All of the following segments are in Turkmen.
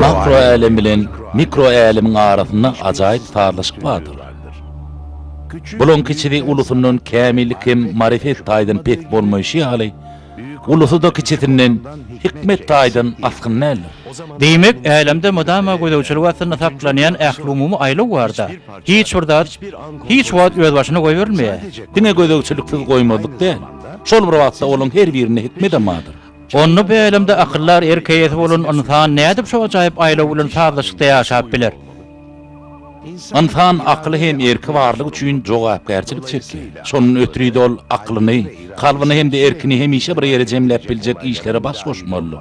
Makro älem bilen mikro älemiň arasynda ajaýyp sazlaşyk bardyr. Bulaň kiçisi ulusyndan kämillik hem marifet taýdan pes bolmaýşy ýaly, ulusy-da kiçisinden hikmet taýdan asgyn däldir. Diýmek, älemde mydama gözegçilik astynda saklanýan ählumumy aýlaw bar-da. Hiç bir zat hiç wagt özbaşyna goýberilmeýär. Diňe gözegçiliksiz goýmazlyk däl, şol bir wagtda olaň her birinde hikmedem bardyr. Onda bu älemde akyldar erk eýesi bolan ynsan nädip şu ajaýyp aýlaw bilen sazlaşykda ýaşap biler? Ynsan akyly hem erki barlygy üçin jogapkärçilik çekýär. Şondan ötri-de ol akylyny, kalbyny hem-de erkini hemişe bir ýere jemläp biljek işlere baş goşmalydyr.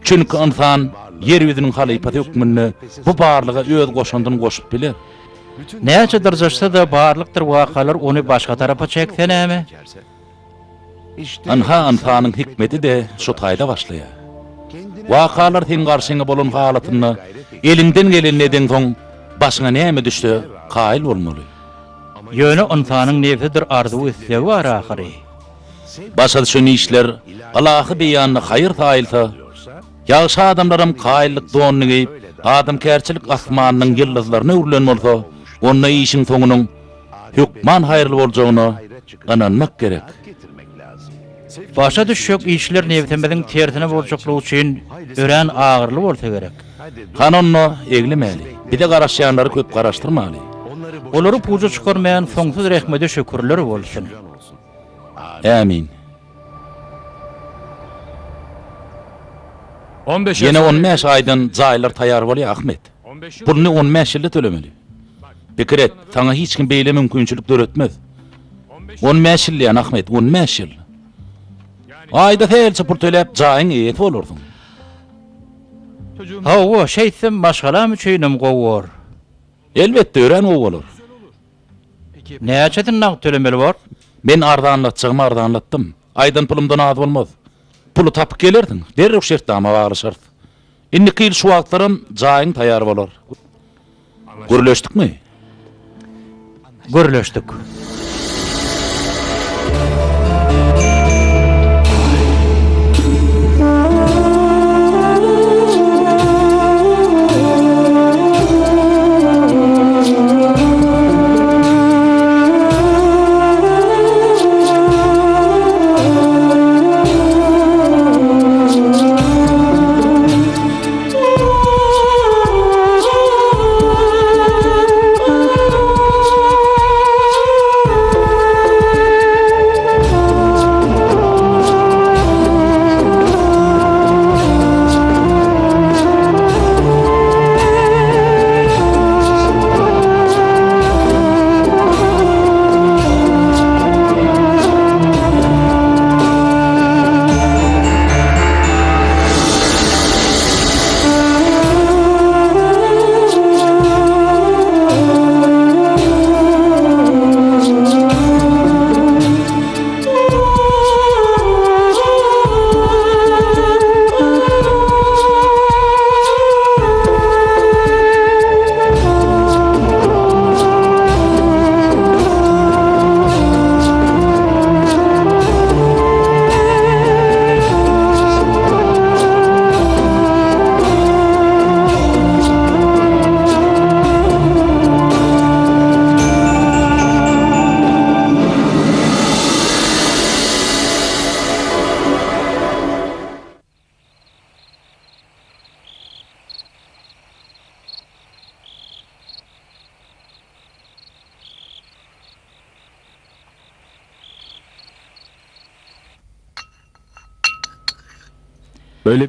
Çünki ynsan Ýer ýüzüniň halypasy hökmünde bu barlyga öz goşandyny goşup biler. Näçe dyrjaşsa-da barlykdyr wakalar ony başga tarapa çekse näme? Ynha ynsanyň hikmeti-de şu taýda başlaýar. Wakalar seň garşyňa bolan halatynda eliňden gelenini edeňsoň başyňa näme düşse kaýyl bolmaly. Ýöne ynsanyň nebsidir arzuw-islegi bar ahyry. Başa düşen işler ylahy beýanda haýyr saýylsa, ýagşy adamlaram kaýyllyk donuny geýip, adamkärçilik asmanynyň ýyldyzlaryna öwrülen bolsa, onda işiň soňunyň hökman haýyrly boljagyna ynanmak gerek. Başa düşjek işler nebsimiziň tersine boljaklygy üçin örän agyryly bolsa gerek. Hany onda eglemäli, bize garaşýanlary köp garaşdyrmaly. Olary puja çykarmaýan soňsuz rehmede şükürler bolsun. Ämin. Ýene on bäş aýdan jaýlar taýýar bolýar, Ahmet. Puluny on bäş ýylda tölemeli. Pikir et, saňa hiç kim beýle mümkinçilik döretmez. On bäş ýyl diýýän, Ahmet, on bäş ýyl. Aýda sähelçe pul töläp, jaýyň eýesi bolarsyň. Hawa, şeýtsem maşgalam üçinem gowy bor. Elbetde, örän gowy bolar. Näçesini nagt tölemeli bor? Men arzanlatjagymy arzanlatdym. Aýdan pulumdan az bolmaz. Puly tapyp gelersiň, derrew şertnama baglaşarys. Indiki ýyl şu wagtlaram jaýyň taýýar bolar. Gürleşdikmi? Gürleşdik.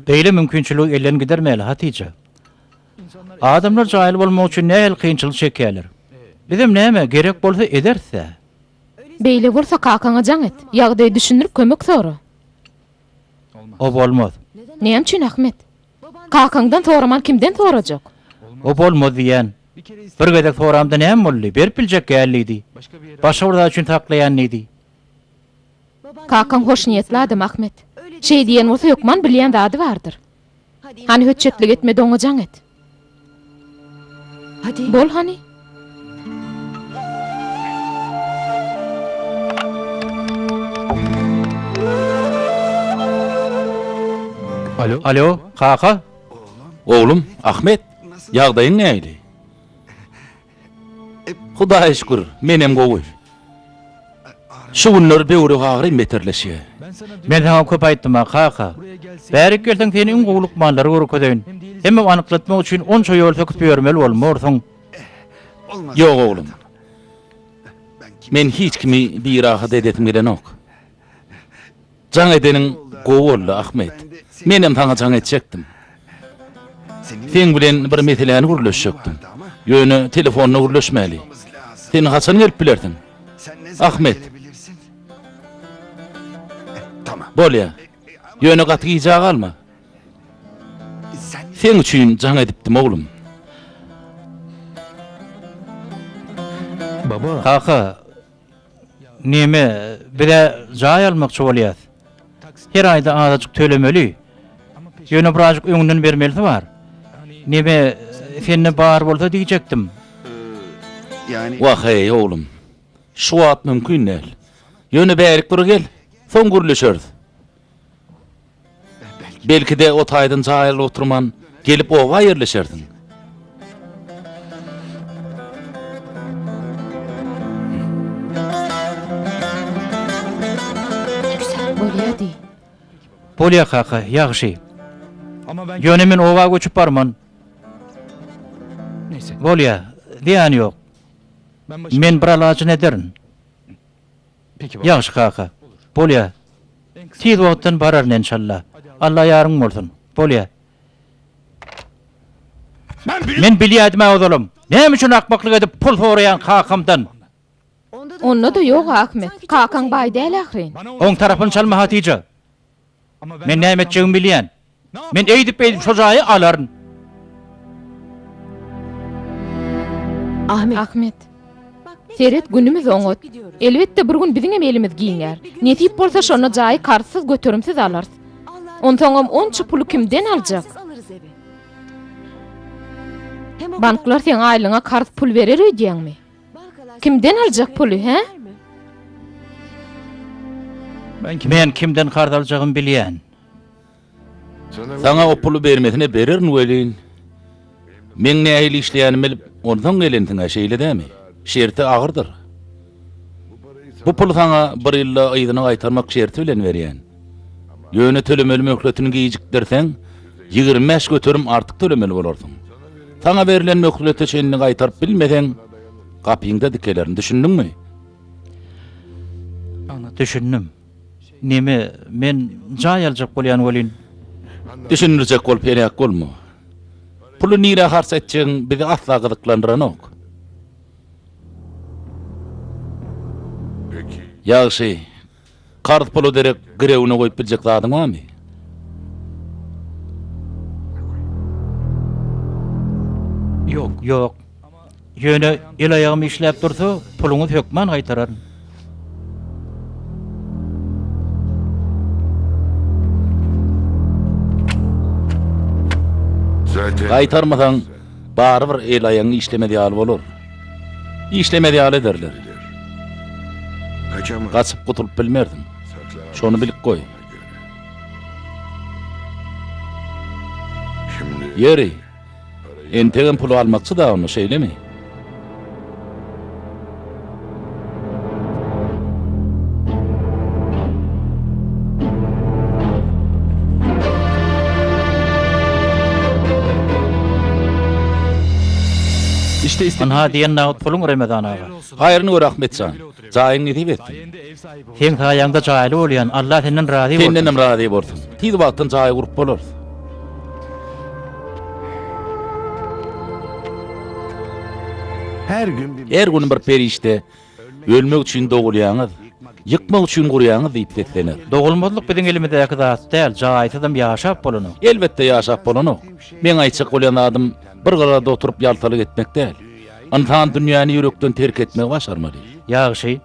Beýle mümkinçiligi elden gidermäli, Hatyja. Adamlar jaýly bolmak üçin nähili kynçylyk çekýärler. Bizem näme, gerek bolsa ederis-dä. Beýle bolsa kakaňa jaň et. Ýagdaýy düşündirip kömek sora. O bolmaz. Näme üçin Ahmet? Kakaňdan soraman kimden sorajak? O bolmaz diýýän. Bir gezek soramda näme boldy? Berip biljek däl diýdi. Başga bir zat üçin saklaýan diýdi. Kakaň hoşniýetli adam Ahmet. Şeý diýen bolsa hökman bilýän zady bardyr. Hany hötjetlik etme-de oňa jaň et. Bol hany. Alo, kaka. Oglum, Ahmet, ýagdaýyň nähili? Hudaýa şükür, menem gowy. Şu günler böwrek agyrym beterleşýär. Men saňa köp aýtdym-a, kaka. Bärik gelseň seni iň gowy lukmanlara görkezeýin. Hemem anyklatmak üçin onça ýol söküp ýörmeli bolmarsyň. Ýok, oglum. Men hiç kimi birahat edesim gelenok. Jaň edeniň gowy boldy, Ahmet. Menem saňa jaň etjekdim. Seň bilen bir meseläni gürleşjekdim. Ýöne telefonda gürleşmäli. Sen haçan gelip bilersiň? Ahmet. Bolýa. Ýöne gaty gijä galma. Seň üçin jaň edipdim, oglum. Kaka, Neme, biz-ä jaý almakçy bolýas. Her aýda azajyk tölemeli. Ýöne birazjyk öňünden bermelisi bar. Neme, sende bar bolsa diýjekdim. Wah-eý, oglum. Şu wagt mümkin däl. Ýöne bärik bir gel, soň gürleşeris. Belki-de, o taýdan jaý alyp oturman, gelip oba ýerleşersiň. Bolýa diý. Bolýa kaka, ýagşy. Ýöne men oba göçüp barman. Bolýa, zyýany ýok. Men bir alajyny ederin. Ýagşy kaka. Bolýa. Tiz wagtdan bararyn enşalla. Alla ýaryň bolsun. Bolýa. Men bilýädim-ä ozalam. Näme üçin akmaklyk edip pul soraýaň kakamdan? Onda-da ýog-a Ahmet. Kakaň baý däl ahyryn. Oň tarapyny çalma Hatyja. Men näme etjegimi bilýän. Men eýdip-beýdip şo jaýy alaryn. Ahmet. Seret, günümiz oňat. Elbetde, bir gün biziňem elimiz giňär. Nesip bolsa, şonda jaýy karzsyz, göterimsiz alarys. Onsoňam onça puly kimden aljak? Banklar seň aýlygyňa karz pul berer öýdýäňmi? Kimden aljak puly, hä? Men kimden karz aljagymy bilýän. Saňa o puly bermesine bererin welin, meň nähili işleýänimi bilip, onsoň gelensiň-ä, şeýle dämi? Şerti agyrdyr. Bu puly saňa bir ýylda yzyna gaýtarmak şerti bilen berýän. Ýöne tölemeli möhletini gijikdirseň, 25% artyk tölemeli bolarsyň. Saňa berlen möhlete çenli gaýtaryp bilmeseň, gapyňda dikelerin, düşündiňmi? Düşündim. Neme, men jaý aljak bolýan welin. Düşündirjek bolup heläk bolma. Puly nirä harç etjegiň bizi asla gyzyklandyranok. Ýagşy, karz pula derek girewine goýup biljek zadyň barmy? Ýok. Ýok. Ýöne el-aýagym işläp dursa, puluňyzy hökman gaýtararyn. Gaýtarmasaň, barybir el-aýagyň işlemez ýaly bolar. Işlemez ýaly ederler. Gaçyp gutulyp bilmersiň. Şony bilip goý. Ýeri, Entegem puly almakçy-da onda, şeýlemi? Ynha diýen nagt puluň Remezan aga. Haýryny gör Ahmet jan. Jaýyň nesip etsin. Seň saýaňda jaýly bolýan, Alla senden razy bolsun. Sendenem razy bolsun. Tiz wagtdan jaý gurup bolarys. Her gün bir perişde Ölmek üçin dogulýaňyz, ýykmak üçin gurýaňyz diýip seslener. Dogulmazlyk biziň elimizdäki zat däl, jaýsyzam ýaşap bolanok. Elbetde ýaşap bolanok. Meň aýtjak bolýan zadym bir gyrada oturyp ýaltalyk etmek däl. Ynsan dünýäni ýürekden terk etmegi başarmaly. Ýagşy.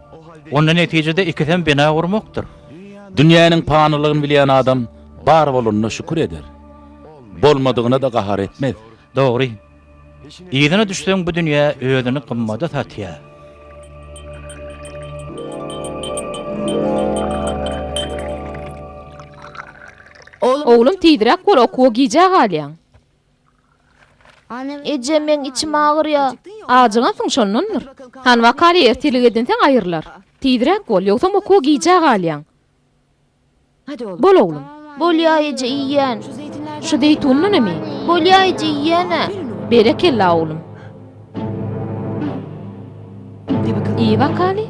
Onda netijede ikisem bina gurmakdyr. Dünýäniň panylygyny bilýän adam bar bolanyna şükür eder. Bolmadygyna-da gahar etmez. Dogry. Yzyna düşseň bu dünýä özüni gymmada satýar. Oglum tizräk bol okuwa gijä galýaň. Eje, meň içim agyrýa. Ajygansyň şondandyr. Hany bakaly ertirlik edinseň aýrylar. Tizräk bol, ýogsam okuwa gijä galýaň. Bol oglum. Bolýa eje, iýýän. Şu zeýtundanam iý. Bolýa eje, iýýän-ä. Berekella oglum. Iý bakaly.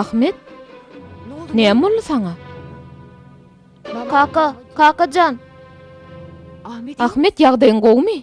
Ahmet, näme boldy saňa? Kaka, kaka jan. Ahmet, ýagdaýyň gowumy?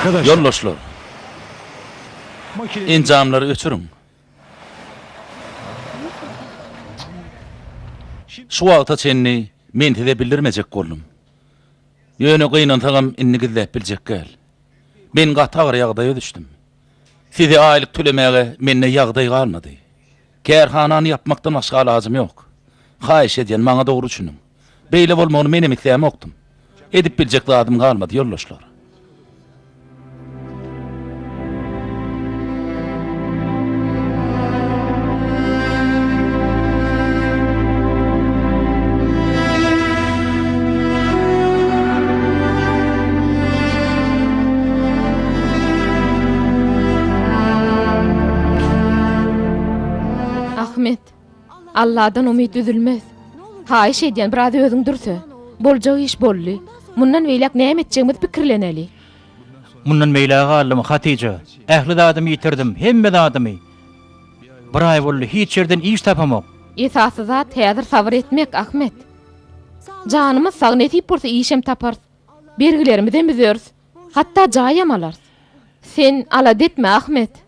Ýoldaşlar, enjamlary öçüriň. Şu wagta çenli men size bildirmejek boldum. Ýöne gynansagam indi gizläp biljek däl. Men gaty agyr ýagdaýa düşdüm. Size aýlyk tölemäge mende ýagdaý galmady. Kärhanany ýapmakdan başga alajym ýok. Haýyş edýän, maňa dogry düşüniň. Beýle bolmagyny menem islämokdym. Edip biljek zadym galmady, ýoldaşlar. Ahmet, Alladan umyt üzülmez. Haýyş edýän, biraz özüň dürse. Boljak iş boldy. Mundan beýläk näme etjegimizi pikirleneli. Mundan beýläge galdym, Hatyja. Ähli zadymy ýitirdim, hemme zadymy. Bir aý boldy, hiç ýerden iş tapamok. Esasy zat häzir sabyr etmek, Ahmet. Janymyz sag, nesip bolsa işem taparys. Bergilerimizem üzeris. Hatda jaýam alarys. Sen alada etme, Ahmet.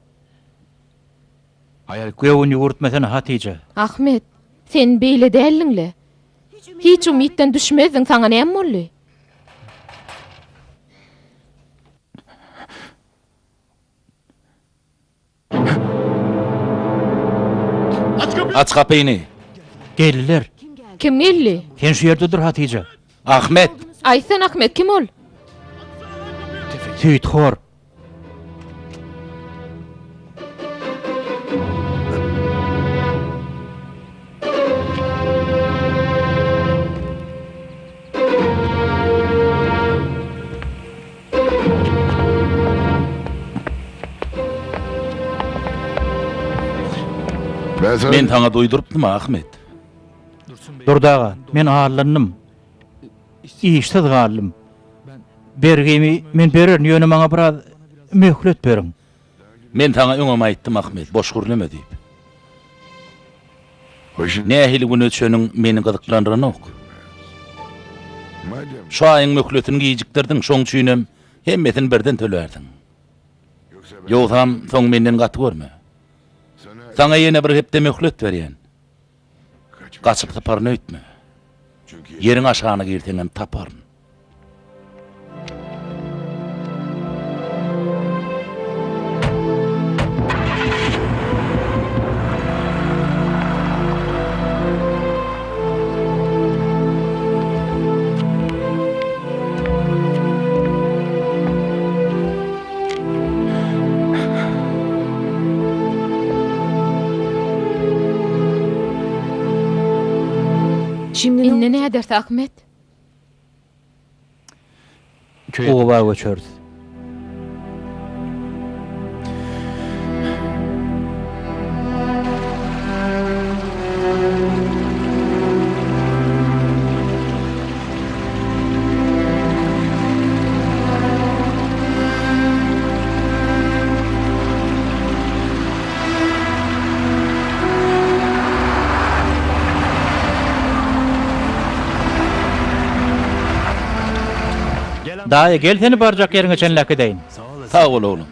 Göwün ýüwürtmesene, Hatyja. Ahmet, sen beýle däldiň-le. Hiç umytdan düşmezdiň, saňa näme boldy? Aç gapyny! Geldiler. Kim geldi? Sen şu ýerde dur, Hatyja. Ahmet! Aýtsana, Ahmet, kim ol? Süýthor. Men saňa duýdurypdym-a, Ahmet. Durdy aga, men allandym. Işsiz galdym. Bergimi men bererin, ýöne maňa biraz möhlet beriň. Men saňa öňem aýtdym, Ahmet, boş gürleme diýip. Nähili güne düşeniň meni gyzyklandyranok. Şu aýyň möhletini gijikdirdiň, şoň üçinem hemmesini birden tölärsiň. Ýogsam, soň menden gaty görme. Saňa ýene bir hepde möhlet berýän. Gaçyp syparyn öýtme. Ýeriň aşagyna girseňem taparyn. Indi näderis, Ahmet? Oba göçeris. Daýy, gel seni barjak ýeriňe çenli äkideýin. Sag bol, oglum.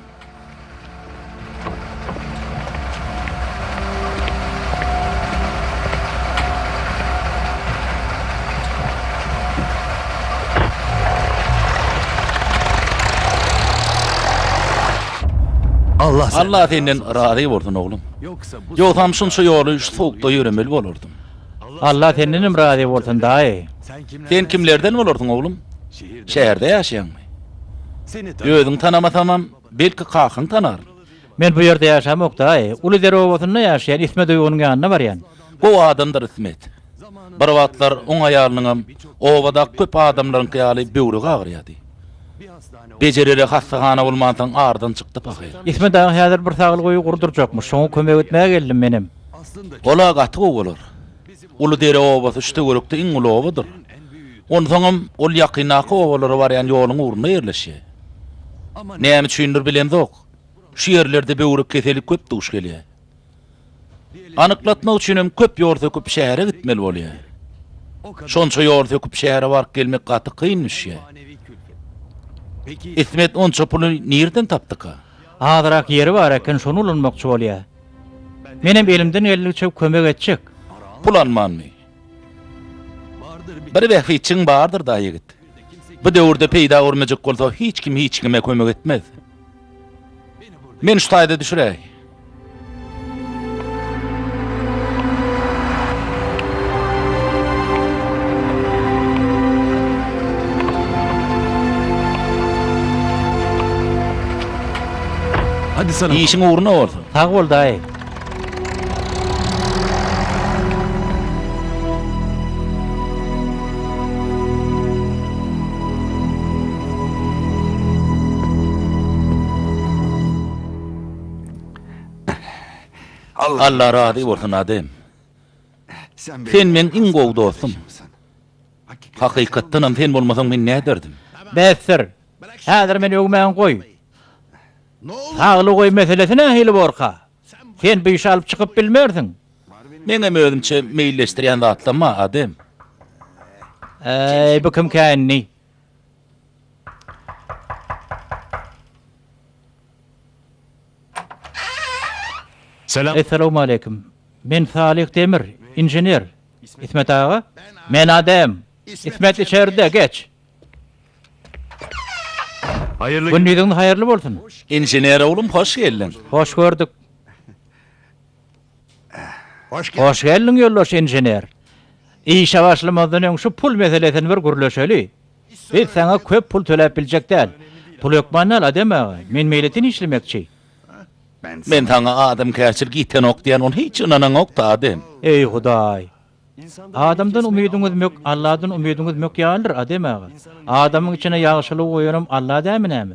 Allah senden razy bolsun, oglum. Ýogsam şunça ýoly şu sowukda ýöremeli bolardym. Allah sendenem razy bolsun, daýy. Sen kimlerden bolarsyň, oglum? Şäherde ýaşaýaňmy? Özüňi tanamasamam, belki kakaň tanar. Men bu ýerde ýaşamok, daýy. Uly dere obasynda ýaşaýan Ismet uýgunyň ýanyna barýan. Gowy adamdyr Ismet. Bir wagtlar oň aýalynyňam obadaky köp adamlaryňky ýaly böwregi agyrýardy. Bejerere hassahana bolmansoň ardan çykdy pahyr. Ismet aga häzir bir saglyk öýi gurdurjakmyş. Şoňa kömek etmäge geldim menem. Ol-a gaty gowy bolar. Uly dere obasy şu töwerekde iň uly obadyr. Onsoňam ol ýakyndaky obalara barýan ýoluň ugrunda ýerleşýär. Näme üçindir bilemzok, şu ýerlerde böwrek keseli köp duş gelýär. Anyklatmak üçinem köp ýol söküp şähere gitmeli bolýar. Şonça ýol söküp şähere baryp gelmek gaty kyn düşýär. Ismet onça puly nirden tapdyka? Azrak ýeri bar eken, şony ulanmakçy bolýar. Menem elimden geldigiçe kömek etjek. Pul almanmy? Bir bähbitçiň bardyr-da, ýigit. Bu döwürde peýda görmejek bolsa hiç kim hiç kime kömek etmez. Meni şu taýda düşüräý. Işiň ugruna bolsun. Sag bol daýy. Alla razy bolsun Adem. Sen meň iň gowy dostum. Hakykatdanam sen bolmasaň men näderdim? Besdir. Häzir meni öwmäňi goý. Saglygy goý meselesi nähili borka? Sen bu işi alyp çykyp bilmersiň. Meňem özümçe meýilleşdirýän zatlam bar, Adem. Äý, bu kimkä indi? Essalawmaleýkim. Men Salyh Demir, inžener. Ismet aga? Men Adem. Ismet içerde, geç. Gündiziňiz haýyrly bolsun. Inžener oglum hoş geldiň. Hoş gördük. Hoş geldiň ýoldaş inžener. Işe başlamazdan öň şu pul meselesini bir gürleşeli. Biz saňa köp pul töläp biljek däl. Pul hökman däl, Adem aga. Men meýletin işlemekçi. Men saňa adamkärçilik ýitenok diýen ony hiç ynanaňok-da, Adem. Eý, Hudaý! Adamdan umydyňy üzmek Alladan umydyňy üzmek ýalydyr, Adem aga. Adamyň içine ýagşylygy goýanam Alla dämi näme?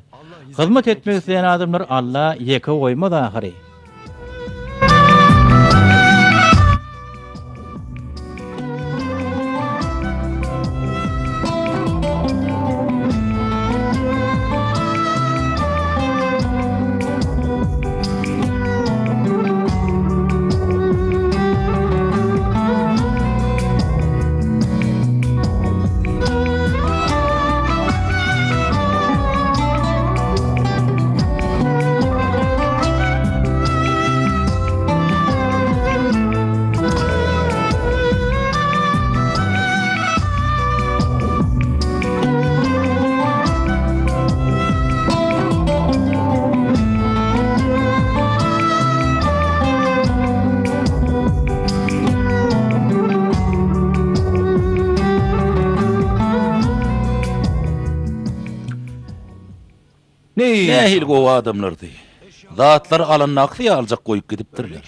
Hyzmat etmek isleýän adamlary Alla ýeke goýmaz ahyry. Nähili gowy adamlardy. Zatlary alandaky ýalyjak goýup gidipdirler.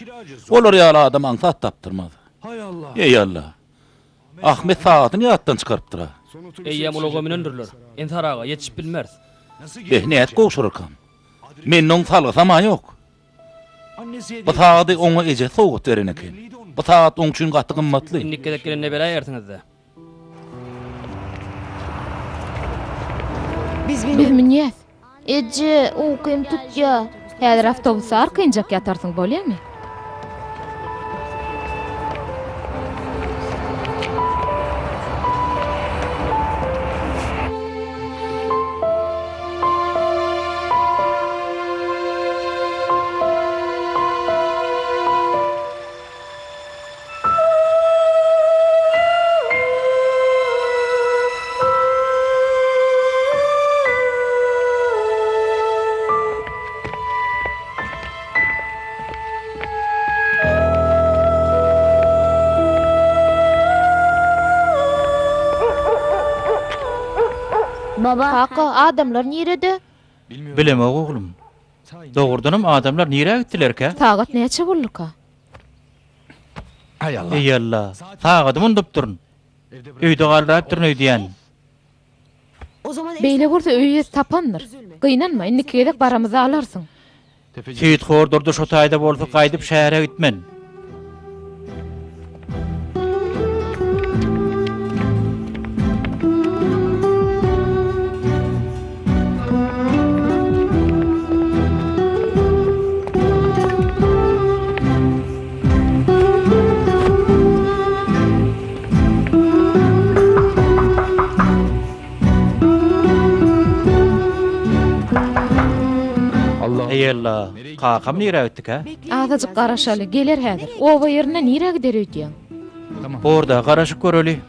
Olar ýaly adam aňsat tapdyrmaz. Eý Alla! Ahmet sagadyny ýatdan çykarypdyr-a. Eýýäm ulaga münendirler. Ensar aga, ýetişip bilmeris. Beh, nädip gowşurarkam? Mende oň salgysam-a ýok. Bu sagady oňa ejesi sowgat beren eken. Bu sagat oň üçin gaty gymmatly. Indiki gezek gelende beräýersiňiz-dä. Biz münýäs. Eje, ukym tutýa. Häzir awtobusda arkaýynjak ýatarsyň, bolýamy? Baba. Kaka, adamlar nirede? Bilemok oglum. Dogrudanam adamlar nirä gitdilerkä? Sagat näçe bolduka? Eý Alla, sagadymy unudupdyryn. Öýde galdyraýypdyryn öýdýän. Beýle bolsa öý eýesi tapandyr. Gynanma, indiki gezek baramyzda alarsyň. Süýthor Durdy şo taýda bolsa gaýdyp şähere gitmen. Eý Alla, kakam nirä gitdikä? Azajyk garaşaly, geler häzir. Oba ýerinde nirä gider öýdýäň? Borda, garaşyp göreli.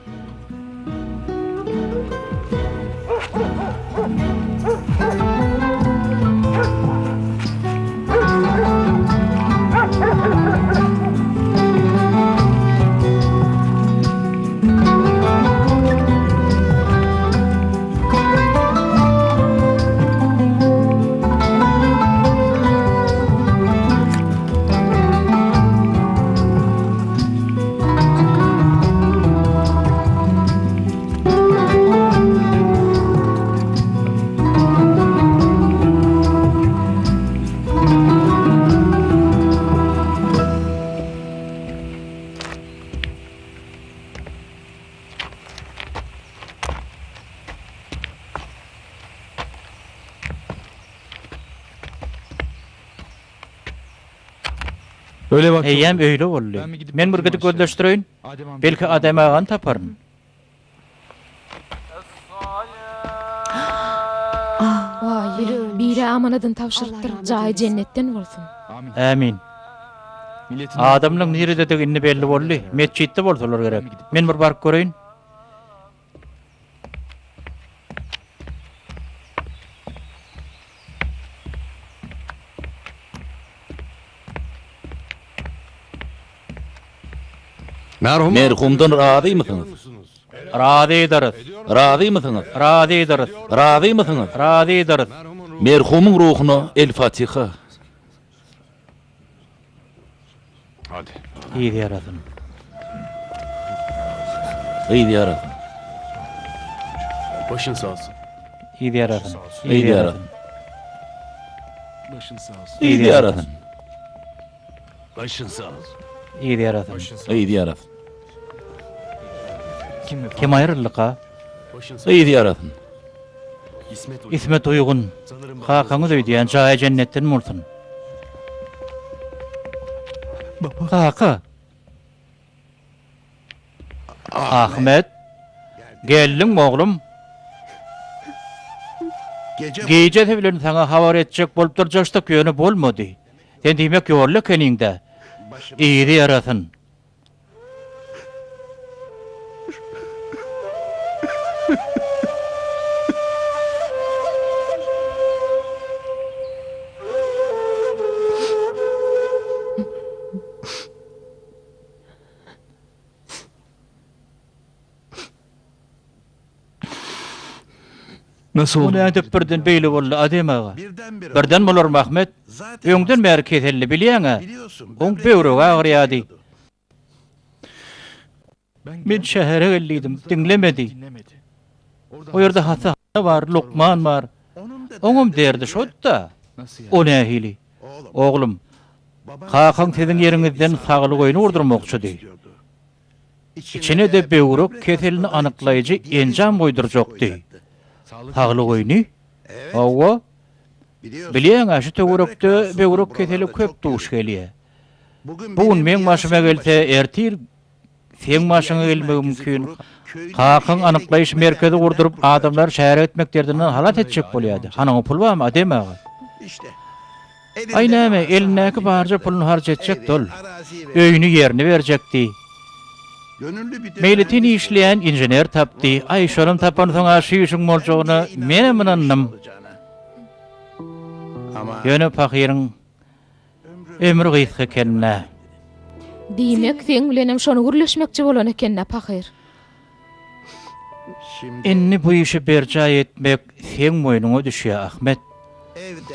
Eýýäm öýle boldy. Men bir gidip gözleşdireýin. Belki Adem agany taparyn. Waý, biri amanadyny tabşyrypdyr, jaýy jennetden bolsun. Ämin. Adamlaň nirededigi indi belli boldy. Metjitde bolsalar gerek. Men bir baryp göreýin. Merhumdan razymysyňyz? Razydyrys. Razymysyňyz? Razydyrys. Razymysyňyz? Razydyrys. Merhumyň ruhuna El-Fatiha. Yz ýarasyn. Yz ýarasyn. Başyn sağ olsun. Yz ýarasyn. Yz ýarasyn. Başyn sağ olsun. Yz ýarasyn. Başyn sağ olsun. Yz ýarasyn. Yz ýarasyn. Kim aýryldyka? Başyn sağ Yz ýarasyn. İsmet Ismet Uýgun. Kakaňyz öýdýän jaýy jennetden bolsun. Kaka. Ahmet. Geldiňmi oglum? Gijesi bilen saňa habar etjek bolup dyrjaşdyk ýöne bolmady. Sen diýmek ýolda ekeniň-dä. Yzy ýarasyn. Nasıl Bu nädip birden beýle boldy, Adem aga? Birden bolarmy, Ahmet? Öňden bäri keselli, bilýäň-ä. Oň böwregi agyrýardy. Men şähere gel diýdim, diňlemedi. O ýerde hassahana bar, lukman bar. Oňam derdi şo-da. O nähili? Oglum, kakaň siziň ýeriňizden saglyk öýüni gurdurmakçydy. Içine-de böwrek keselini anyklaýjy enjam goýdurjakdy. Saglyk öýüni? Hawa. Bilýäň-ä, şu töwerekde böwrek keseli köp duş gelýär. Bu gün meň başyma gelse, ertir seň başyňa gelmegi mümkin. Kakaň anyklaýyş merkezi gurduryp, adamlary şähere gitmek derdinden halas etjek bolýardy. Hanyňa pul barmy, Adem aga? Aý näme, elindäki barja puluny harç etjekdi ol. Öýüni, ýerini berjekdi. Meýletin işleýän inžener tapdy. Aý, şonam tapansoň-a şu işiň boljagyna menem ynandym. Ýöne pahyryň ömri gysga eken-dä. Diýmek, seň bilenem şony gürleşmekçi bolan eken-dä pahyr. Indi bu işi berjaý etmek seň boýnuňa düşýär, Ahmet.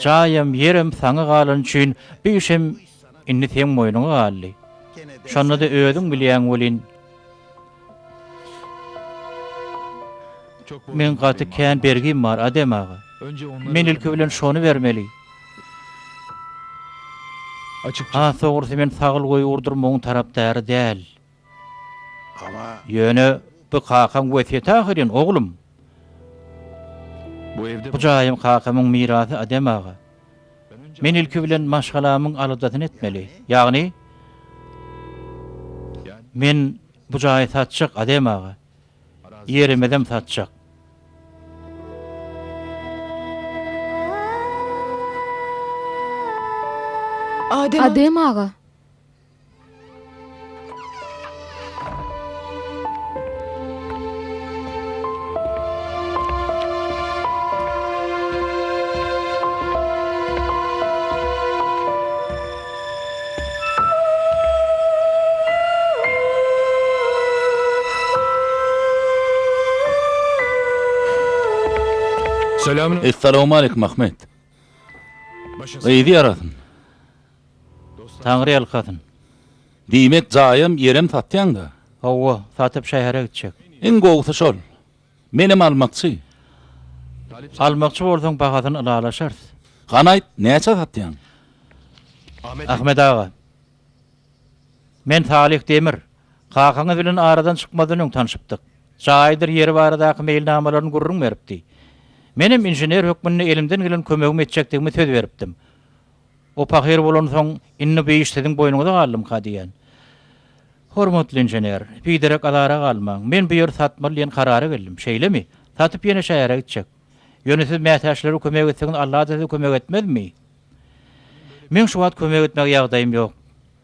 Jaýam, ýerem saňa galany üçin bu işem indi seň boýnuňa galdy. Şonda-da özüň bilýäň welin, meň gaty kän bergim bar, Adem aga. Men ilki bilen şony bermeli. Has dogrusy men saglygy urdurmagyň tarapdary däl. Ýöne bu kakaň wesýeti ahyryn, oglum. Bu jaýam kakamyň mirasy, Adem aga. Men ilki bilen maşgalamyň aladasyny etmeli. Ýagny, men bu jaýy satjak, Adem aga. Ýerimizem satjak. Adem aga. Essalawmaleýkim Ahmet. Yzy ýarasyn. Taňry ýalkasyn. Diýmek jaýam, ýerem satýaň-da? Hawa, satyp şähere gitjek. Iň gowusy şol. Menem almakçy. Almakçy bolsaň bahasyny ylalaşarys. Hany aýt, näçä satýaň? Ahmet aga. Men Salyh Demir. Kakaňyz bilen aradan çykmazdan öň tanşypdyk. Jaýydyr ýeri baradaky meýilnamalaryny gürrüň beripdi. Menem inžener hökmünde elimden gelen kömegimi etjekdigimi söz beripdim. O pahyr bolansoň, indi bu iş siziň boýnuňyza galdymyka diýýän. Hormatly inžener, biderek azara galmaň. Men bu ýeri satmaly diýen karara geldim. Şeýlemi? Satyp ýene şähere gitjek. Ýöne siz mätäçlere kömek etseňiz, Alla-da size kömek etmezmi? Meň şu wagt kömek etmäge ýagdaýym ýok.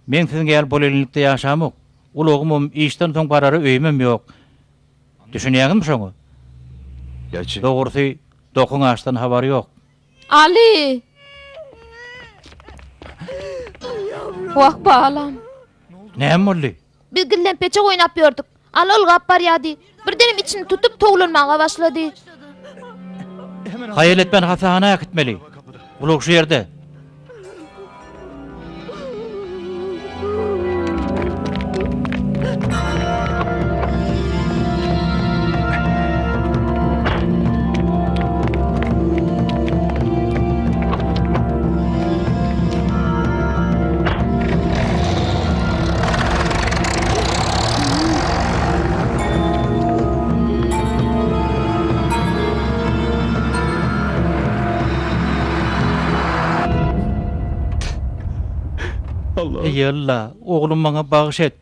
Men siziň ýaly bolelinlikde ýaşamok. Ulagymam, işden soň barara öýümem ýok. Düşünýäňizmi şoňa? Dogrusy, dokuň açdan habary ýok. Aly! Wah, balam. Näme boldy? Biz gizlenpeçek oýnap ýördük. Aly ylgap barýardy. Birdenem içini tutup towlanmaga başlady. Haýal etmän hassahana äkitmeli. Ulag şu ýerde. Eý Alla, oglum maňa bagyş et.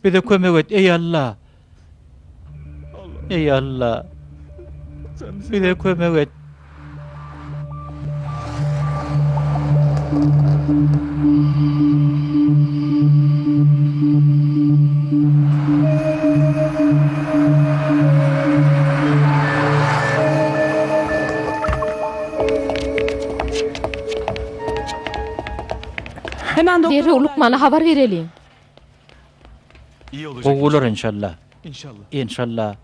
Bize kömek et, eý Alla. Eý Alla. Bize kömek et. Derrew lukmana habar bereliň. Gowy bolar enşalla. Enşalla.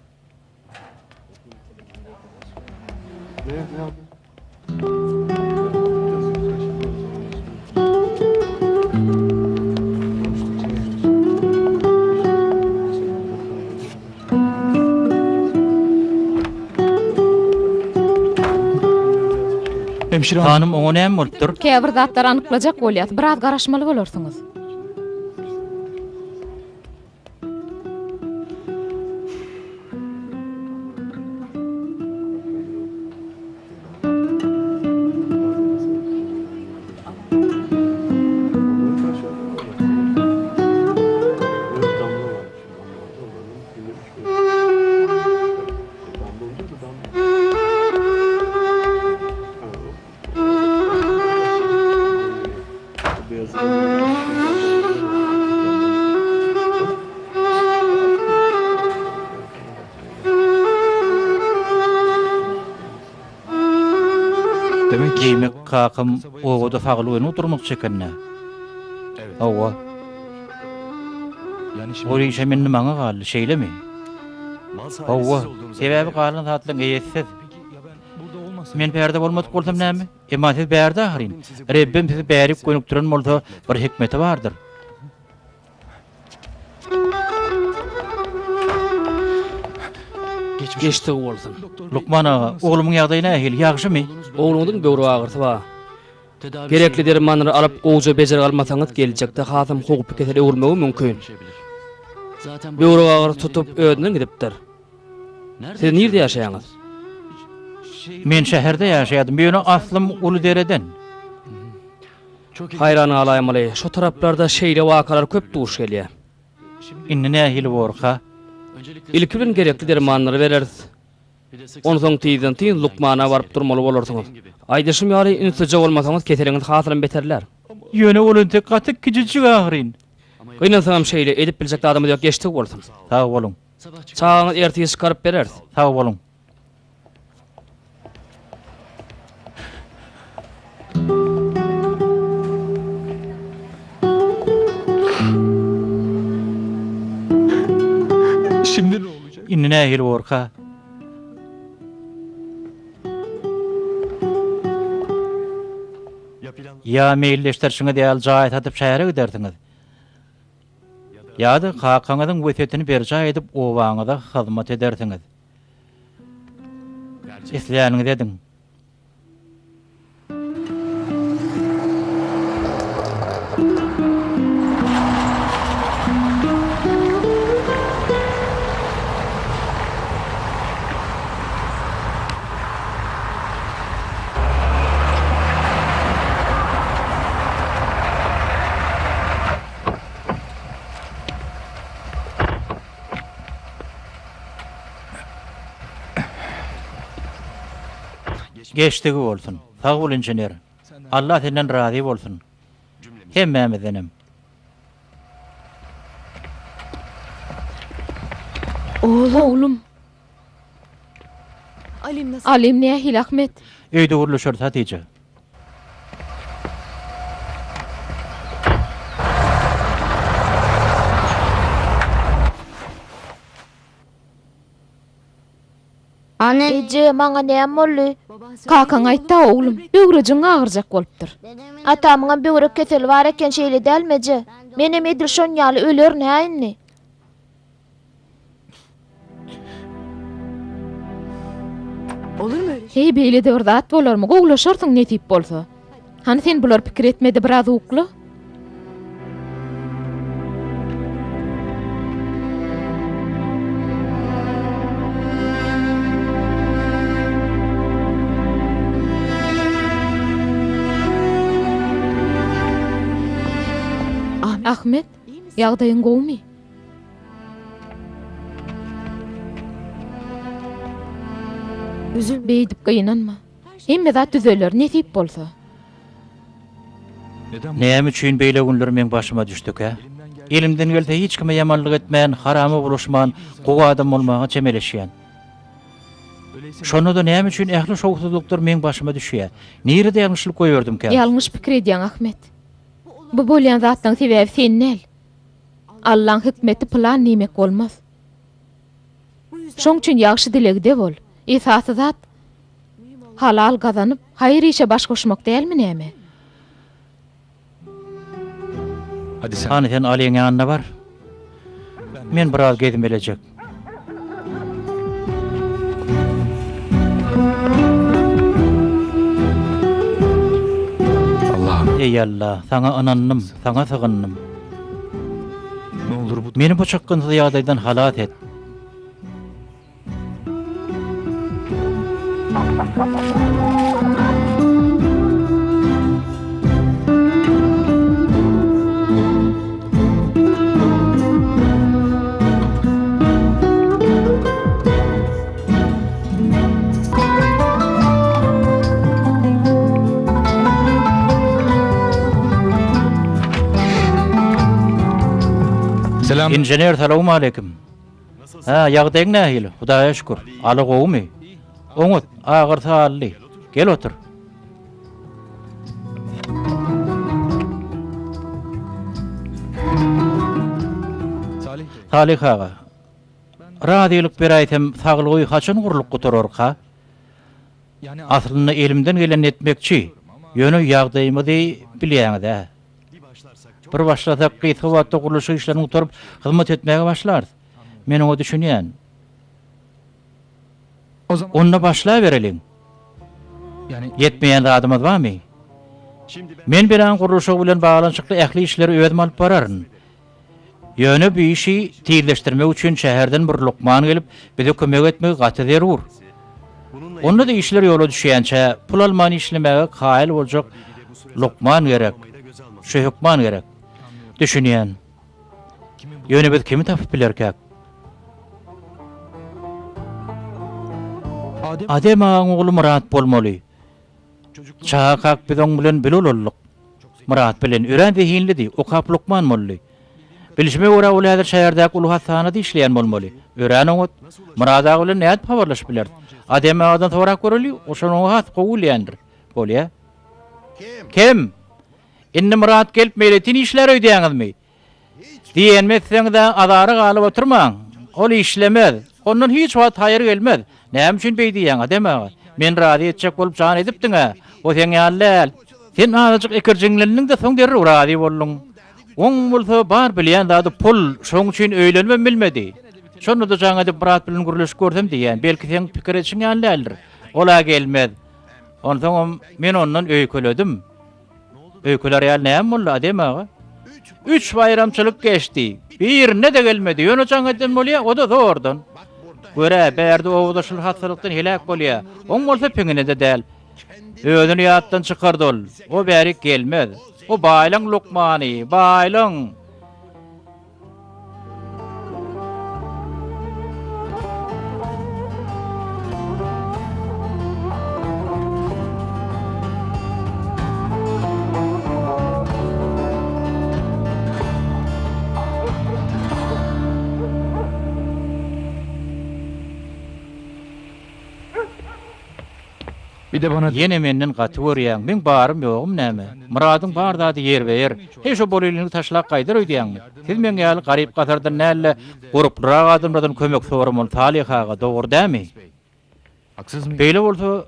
Hanym, oňa näme bolupdyr? Käbir zatlary anyklajak bolýas, biraz garaşmaly bolarsyňyz. Diýmek, kakam obada saglyk öýüne oturmakçy eken-dä? Hawa. Ol işem indi maňa galdy, şeýlemi? Hawa, sebäbi galan zatlaryň eýesi siz. Men bärde bolmadyk bolsam näme? Emma siz bärde ahyryn. Rebbim sizi bärik gönükdiren bolsa, bir hikmeti bardyr. Geçdigi bolsun. Lukman aga, oglumyň ýagdaýy nähili, ýagşymy? Ogluňyzyň böwrek agyrysy bar. Gerekli dermanlary alyp, gowuja bejergi almasaňyz, geljekde hasam howply kesele öwrülmegi mümkin. Böwrek agyrysy tutup, özünden gidipdir. Siz nirde ýaşaýaňyz? Men şäherde ýaşaýardym, ýöne aslym Uludereden. Haýran galaýmaly, şo taraplarda şeýle wakalar köp duş gelýär. Indi nähili borka? Ilki bilen gerekli dermanlary bereris. Onsoň tizden-tiz lukmana baryp durmaly bolarsyňyz. Aýdyşym ýaly, ünslüje bolmasaňyz, keseliňiz hasylam beterlär. Ýöne ol entek gaty kiçijik ahyryn. Gynansagam şeýle, edip biljek zadymyz ýok, geçdigi bolsun. Sag boluň. Çagaňyzy ertir çykaryp bereris. Sag boluň. Indi nähili borka? Ýa meýilleşdirişiňiz ýaly jaý satyp şähere gidersiňiz. Ýa-da kakaňyzyň wesýetini berjaý edip obaňyza hyzmat edersiňiz. Isläniňizi ediň. Geçdigi bolsun. Sag bol inžener. Allah senden razy bolsun. Hemmämizdenem. Oglum. Alim nähili Ahmet? Öýde gürleşeris Hatyja. Eje, maňa näme boldy? Kakaň aýtda oglum, böwrejiň agyrjak bolupdyr. Atamyňam böwrek keseli bar eken şeýle dälmi eje? Menem edil şon ýaly ölerin hä indi? Heý, beýle-de bir zat bolarmy? Gowulaşarsyň nesip bolsa. Hany sen bulary pikir etme-de biraz ukla. Ahmet, ýagdaýyň gowumy? Beýdip gynanma. Hemme zat düzeler, nesip bolsa. Näme üçin beýle günler meň başyma düşdükä? Elimden gelse hiç kime ýamanlyk etmän, harama bulaşman, gowy adam bolmaga çemeleşýän. Şonda-da näme üçin ähli şowsuzlyklar meň başyma düşýär? Nirede ýalňyşlyk goýberdimkäm? Ýalňyş pikir edýäň, Ahmet. Bu bolýan zatlaryň sebäbi sen däl. Allaň hikmeti pylan diýmek bolmaz. Şoň üçin ýagşy dilegde bol. Esasy zat, halal gazanyp, haýyr işe baş goşmak dälmi näme? Hany sen Alyň ýanyna bar. Men biraz gezmelejek. Eý Alla, saňa ynandym, saňa sygyndym. Meni bu çykgynsyz ýagdaýdan halas et. Selam. Inžener salowmaleýkim. Hä, ýagdaýyň nähili? Hudaýa şükür. Aly gowumy? Oňat, agyrysy aldy. Gel otur. Salyh aga, razylyk beräýsem, saglygy haçan gurlup gutararka? Aslynda elimden gelenini etmekçi, ýöne ýagdaýymyzy bilýäňiz-ä. Bir başlasak, gysga wagtda gurluşyk işlerini gutaryp, hyzmat etmäge başlarys. Men oňa düşünýän. Onda başlabereliň. Ýetmeýän zadymyz barmy? Men binanyň gurluşygy bilen baglanyşykly ähli işleri özüm alyp bararyn. Ýöne bu işi tizleşdirmek üçin şäherden bir lukman gelip, bize kömek etmegi gaty zerur. Onda-da işler ýola düşýänçä, pul alman işlemäge kaýyl boljak lukman gerek. Şu hökman gerek. Düşünýän. Ýöne biz kimi tapyp bilerkäk? Adem agaň ogly Myrat bolmaly. Çagakak biz oň bilen bile ulaldyk. Myrat bilen örän zehinlidi, okap lukman boldy. Bilşime görä ol häzir şäherdäki uly hassahanada işleýän bolmaly. Örän oňat. Myrat aga bilen nädip habarlaşyp bileris? Adem agadan sorap göreli, o şony has gowy bilýändir. Bolýa. Kim? Indi Myrat gelip meýletin işlär öýdýäňizmi? Diýenimi etseňiz-ä azara galyp oturmaň. Ol işlemez. Ondan hiç wagt haýyr gelmez. Näme üçin beý diýýäň, Adem aga? Meni razy etjek bolup jan edipdiň-ä. O seň ýaly däl. Sen azajyk ikirjiňlendiň-de, soň derrew razy bolduň. Oň bolsa bar bilýän zady pul, şoň üçin öýlenibem bilmedi. Şonda-da jaň edip Myrat bilen gürleşip görsem diýýän. Belki seň pikir edişiň ýaly däldir. Ol-a gelmez. Onsoňam men ondan öýkeledim. Öýkelär ýaly näme boldy, Adem aga? Üç baýramçylyk geçdi. Birine-de gelmedi. Ýöne jaň eden bolýa, o-da zordan. Gör-ä, bärde obada şul hassalykdan heläk bolýa. Oň bolsa piňine-de däl. Özüni ýatdan çykardy ol. O bärik gelmez. O baýlaň lukmany, baýlaň! Ýene menden gaty görýäň. Meň barym ýogum näme? Myradyň bar zady ýerbe-ýer. Heý şo bolelini taşlap gaýdar öýdýäňmi? Siz meň ýaly garyp-gasardan däl-de, gurplurak adamlardan kömek soramaly Salyh aga, dogry dämi? Beýle bolsa,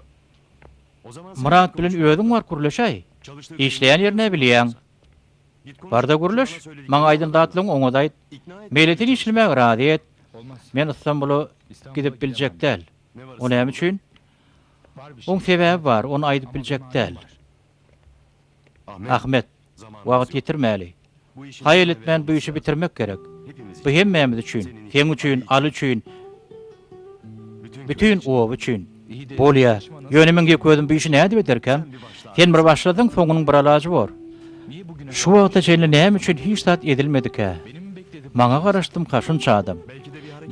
Myrat bilen özüň baryp gürleşäý. Işleýän ýerini-ä bilýäň. Bar-da gürleş, maňa aýdan zatlaryňy oňa-da aýt. Meýletin işlemäge razy et. Men Ystambula gidip biljek däl. O näme üçin? Oň sebäbi bar, ony aýdyp biljek däl. Ahmet, wagt ýitirmäli. Haýal etmän bu işi bitirmek gerek. Bu hemmämiz üçin, seň üçin, Aly üçin, bütin oba üçin. Bolýa, ýöne meň ýeke özüm bu işi nädip ederkäm? Sen bir başlasaň, soňunyň bir alajy bor. Şu wagta çenli näme üçin hiç zat edilmedikä? Maňa garaşdymka şunça adam?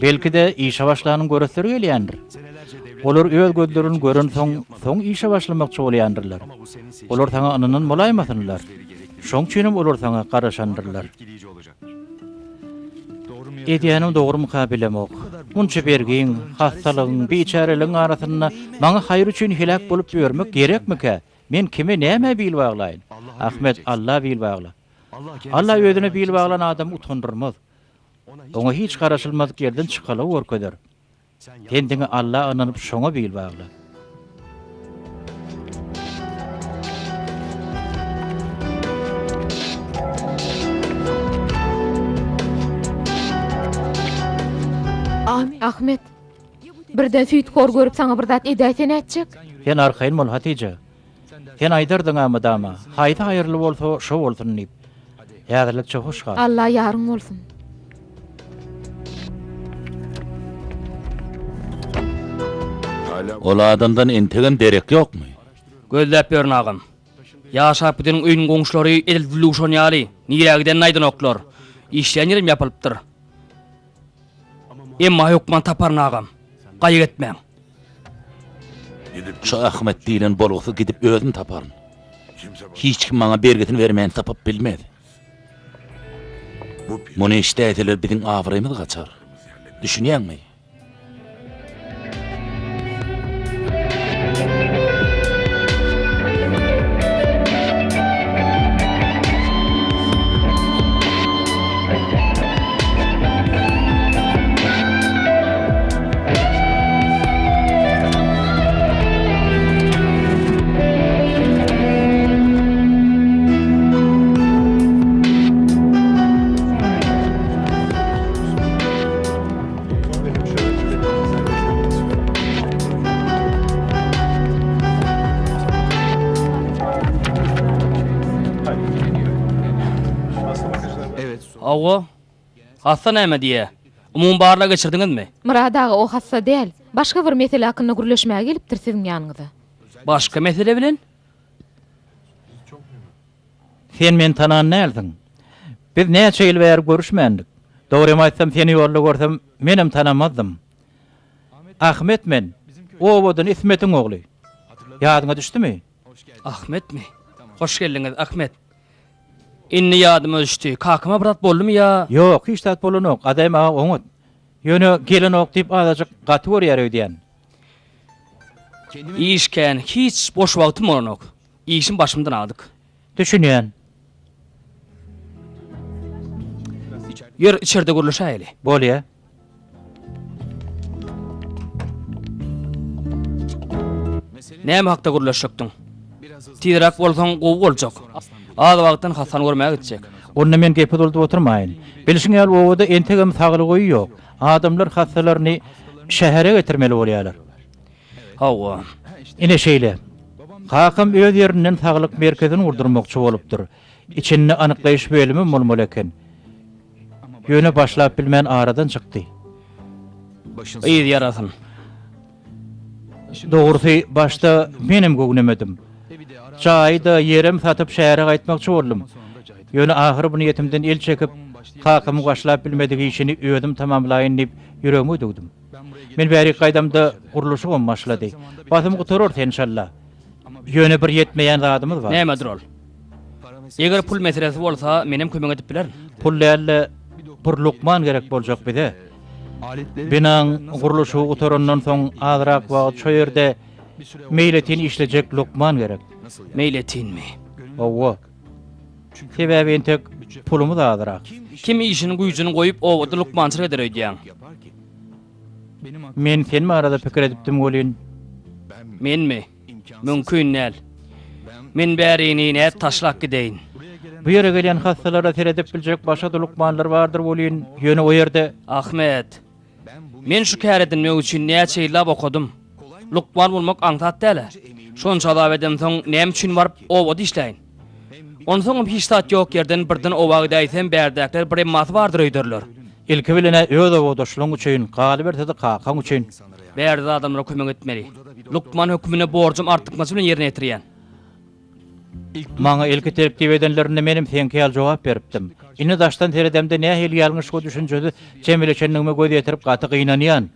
Belki-de, işe başlanyň göresleri gelýändir. Olar öz gözleri bilen görensoň, soň işe başlamakçy bolýandyrlar. Olar saňa ynanan bolaýmasynlar? Şoň üçinem olar saňa garaşandyrlar. Edýänim dogrumyka bilemok. Munça bergiň, hassalygyň, biçäreligiň arasynda maňa haýyr üçin heläk bolup ýörmek gerekmikä? Men kime nämä bil baglaýyn? Ahmet, Alla bil bagla. Alla özüne bil baglan adamy utandyrmaz. Oňa hiç garaşylmadyk ýerden çykalga görkezer. Sen diňe Alla ynanyp şoňa bil bagla. Ahmet, birden süýthor görüp saňa bir zat edäýse nätjek? Sen arkaýyn bol, Hatyja. Sen aýdardyň-a mydama, haýsy haýyrly bolsa, şo bolsun diýip. Häzirlikçe hoş gal. Alla ýaryň bolsun. Ol adamdan entegem derek ýokmy? Gözläp ýörün agam. Ýaşap gideniň öýüniň goňşulary edil dildüwşan ýaly, nirä gidenini aýdanoklar. Işleýän ýerem ýapylypdyr. Emma hökman taparyn agam. Gaýgy etmäň. Şu Ahmet diýlen bolgusyz gidip özüm taparyn. Hiç kim maňa bergisini bermän tapyp bilmez. Muny eşidäýseler biziň abraýymyz gaçar. Düşünýäňmi? Hawa. Hassa näme diýýä? Umumy barlag geçirdiňizmi? Myrat aga o hassa däl. Başga bir mesele hakynda gürleşmäge gelipdir siziň ýanyňyza. Başga mesele bilen? Sen meni tanan dälsiň. Biz näçe ýyl bäri görüşmändik. Dogrymy aýtsam, seni ýolda görsem, menem tanamazdym. Ahmet men, obadan Ismetiň ogly. Ýadyňa düşdümi? Ahmetmi? Hoş geldiňiz, Ahmet. Indi ýadyma düşdi. Kakama bir zat boldumy ýa? Ýok, hiç zat bolanok. Adaýym aga oňat. Ýöne gelenok diýip azajyk gaty görýär öýdýän. Iş kän, hiç boş wagtym bolanok. Işim başymdan agdyk. Düşünýän. Ýör, içerde gürleşäýeli. Bolýa. Näme hakda gürleşjekdiň? Tizräk bolsaň gowy boljak. Az wagtdan Hasany görmäge gitjek. Onda men gepi uzaldyp oturmaýyn. Bilşiň ýaly obada entegem saglyk öýi ýok. Adamlar hassalaryny şähere getirmeli bolýarlar. Hawa. Ine şeýle. Kakam öz ýerinden saglyk merkezini gurdurmakçy bolupdyr. Içinde anyklaýyş bölümem bolmaly eken. Ýöne başlap bilmän aradan çykdy. Yz ýarasyn. Dogrusy, başda menem göwnemedim. Jaýy-da, ýerem satyp şähere gaýtmakçy boldum. Ýöne ahyry bu niýetimden el çekip, kakamyň başlap bilmedik işini özüm tamamlaýyn diýip ýüregime düwdüm. Men bärik gaýdamda gurluşygam başlady. Basym gutararys enşalla. Ýöne bir ýetmeýän zadymyz bar. Nämedir ol? Eger pul meselesi bolsa, menem kömek edip bilerin. Pul däl-de, bir lukman gerek boljak bize. Binaň gurluşygy gutarandan soň azrak wagt şo ýerde meýletin işlejek lukman gerek. Meýletinmi? Hawa. Sebäbi entek pulumyz azrak. Kim işini güýjüni goýup obada lukmançylyk eder öýdýäň? Men sen barada pikir edipdim welin. Menmi? Mümkin däl. Men bärini nädip taşlap gideýin? Bu ýere gelýän hassalara seredip biljek başga-da lukmanlar bardyr welin, ýöne o ýerde. Ahmet, men şu kär edinmek üçin näçe ýyllap okadym. Lukman bolmak aňsat däl-ä. Şonça azap edemsoň, näme üçin baryp obada işläýin? Onsoňam hiç zat ýok ýerden birden oba gidäýsem, bärdäkiler bir emmasy bardyr öýderler. Ilki bilen-ä öz obadaşlygyň üçin, galyberse-de kakaň üçin. Bärde adamlara kömek etmeli. Lukman hökmünde borjum artykmaç bilen ýerine ýetirýän. Maňa ilki teklip edenlerinde menem seňki ýaly jogap beripdim. Indi daşdan seredemde nähili ýalňyş we düşünjesiz çemeleşendigime göz ýetirip gaty gynanýan.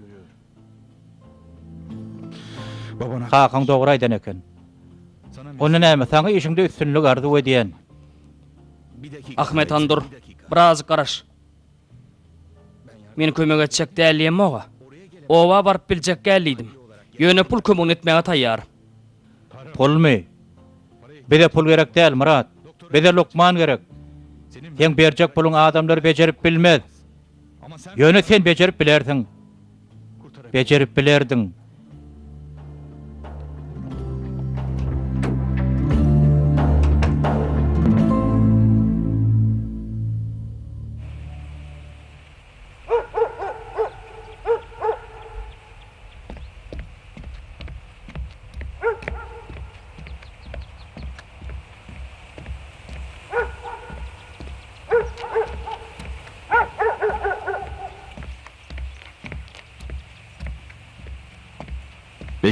Kakaň dogry aýdan eken. Onda näme, saňa işiňde üstünlik arzuw edýän. Ahmet han dur, birazjyk garaş. Men kömek etjek däl diýemok-a. Oba baryp biljek gäl diýdim. Ýöne pul kömegini etmäge taýýar. Pulmy? Bize pul gerek däl, Myrat. Bize lukman gerek. Seň berjek puluň adamlary bejerip bilmez. Ýöne sen bejerip bilersiň. Bejerip bilerdiň.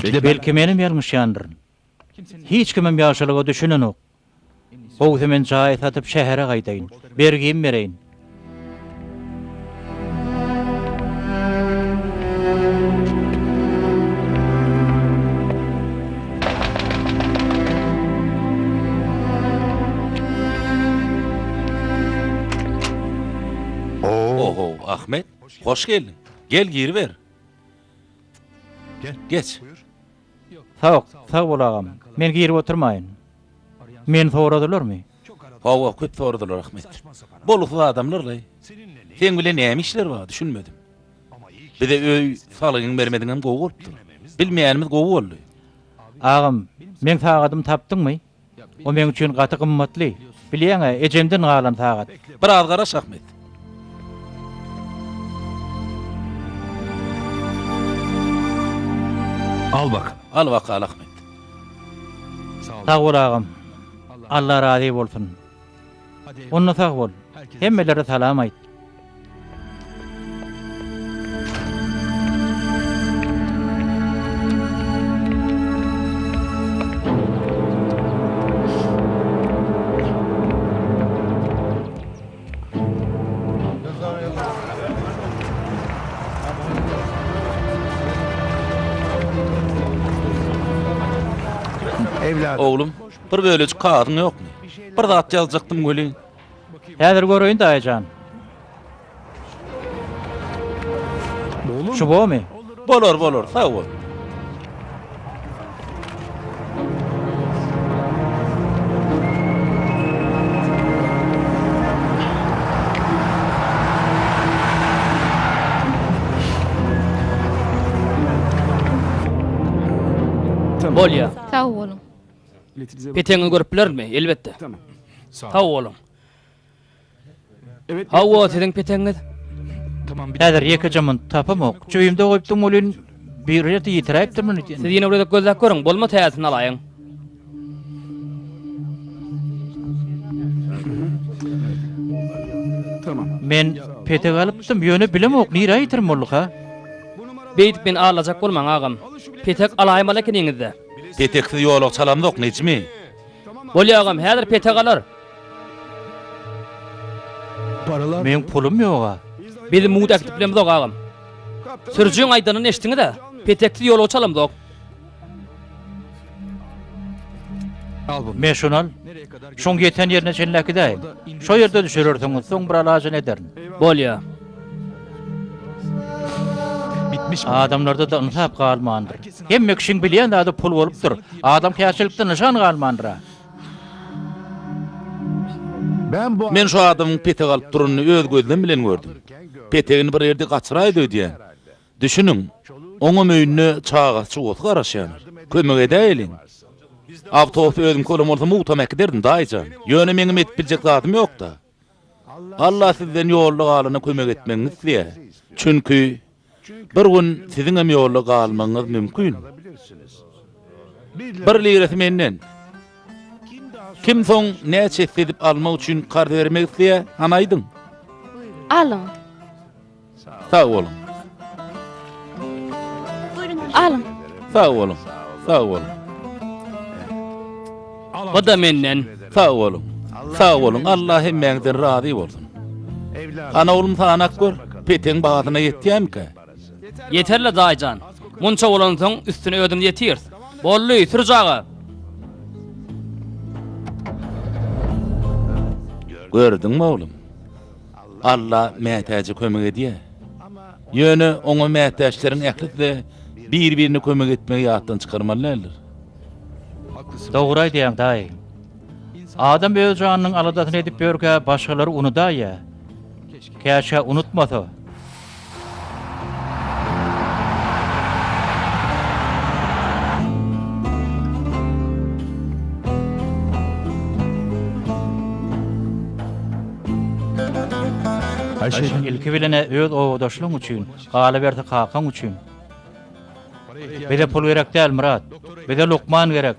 Belki menem ýalňyşýandyryn. Hiç kimem ýagşylyga düşünenok. Gowusy men jaýy satyp şähere gaýdaýyn. Bergimi bereýin. Oho, Ahmet, hoş geldiň. Gel, giriber. Geç. Sag, sag bol agam. Men girip oturmaýyn. Meni soradylarmy? Hawa, köp soradylar, Ahmet. Bolgusyz adamlar-laý. Seň bilen näme işleri bar, düşünmedim. Bize öý salgyňy bermediňem gowy bolupdyr. Bilmeýänimiz gowy boldy. Agam, meň sagadymy tapdyňmy? O meň üçin gaty gymmatly. Bilýäň-ä, ejemden galan sagat. Biraz garaş, Ahmet. Al bak. Al bakaly, Ahmet. Sag bol, agam. Alla razy bolsun. Onda sag bol. Hemmelere salam aýt. Oglum, bir bölejik kagyzyň ýokmy? Bir zat ýazjakdym welin. Häzir göreýin daýy jan. Şu bomy? Bolar, bolar, sag bol. Bolýa. Sag boluň. Petegiňi görüp bilermi? Elbetde. Sag boluň. Hawa, siziň petegiňiz. Häzir ýekeje munt tapamok. Jübimde goýupdym welin, bir ýerde ýitiräýipdirmin öýdýän. Siz ýene bir gezek gözläp görüň, bolma täzesini alaýyň. Men petek alypdym, ýöne bilemok, nirä ýitirim bolduka? Beýdip meni aldajak bolmaň, agam. Petek alaýmaly ekeniňiz-dä. Peteksiz ýolagçy alamzok, Nejmi. Bolýa agam, häzir petek alar. Meň pulum ýog-a. Biz mugt äkidip bilemzok agam. Sürüjiň aýdanyny eşitdiňiz-ä? Peteksiz ýolagçy alamzok. Me şuny al. Şoň ýeten ýerine çenli äkidäý. Şo ýerde düşürersiňiz, soň bir alajyny ederin. Bolýa. Adamlarda-da ynsap galmandyr. Hemme kişiň bilýän zady pul bolupdyr. Adamkärçilikden nyşan galmandyr-a. Men şu adamyň petek alyp duranyny öz gözlem bilen gördüm. Petegini bir ýerde gaçyraýdy öýdýän. Düşüniň, oňam öýünde çagasy-çugasy garaşýandyr. Kömek edäýeliň. Awtobus özüňki bolan bolsa mugtam äkiderdim, daýyjan. Ýöne meňem edip biljek zadym ýok-da. Allah sizden ýolda galana kömek etmegiňizi isleýär. Çünki bir gün siziňem ýolda galmagyňyz mümkin. Bir lirasy menden. Kim soň näçe esse edip almak üçin karz bermek isleýär, hany aýdyň? Alyň. Sag boluň. Alyň. Sag boluň. Sag boluň. Bu-da menden. Sag boluň. Sag boluň. Allah hemmäňizden razy bolsun. Hany oglum sanap gör, petegiň bahasyna ýetýärmikä? Ýeter-le daýyjan. Munça bolansoň üstüne özümiz ýetiris. Boldy, sürüji aga. Gördüňmi oglum? Alla mätäje kömek edýär. Ýöne oňa mätäçleriň ählisi-de bir-birine kömek etmegi ýatdan çykarmaly däldir. Dogry aýdýaň, daýy. Adam öz janynyň aladasyny edip ýörkä başgalary unudaýýar. Käşgä unutmasa. Ilki bilen-ä öz obadaşlygyň üçin, galyberse kakaň üçin. Bize pul gerek däl, Myrat. Bize lukman gerek.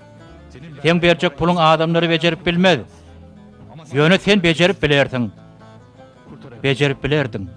Seň berjek puluň adamlary bejerip bilmez. Ýöne sen bejerip bilersiň. Bejerip bilerdiň.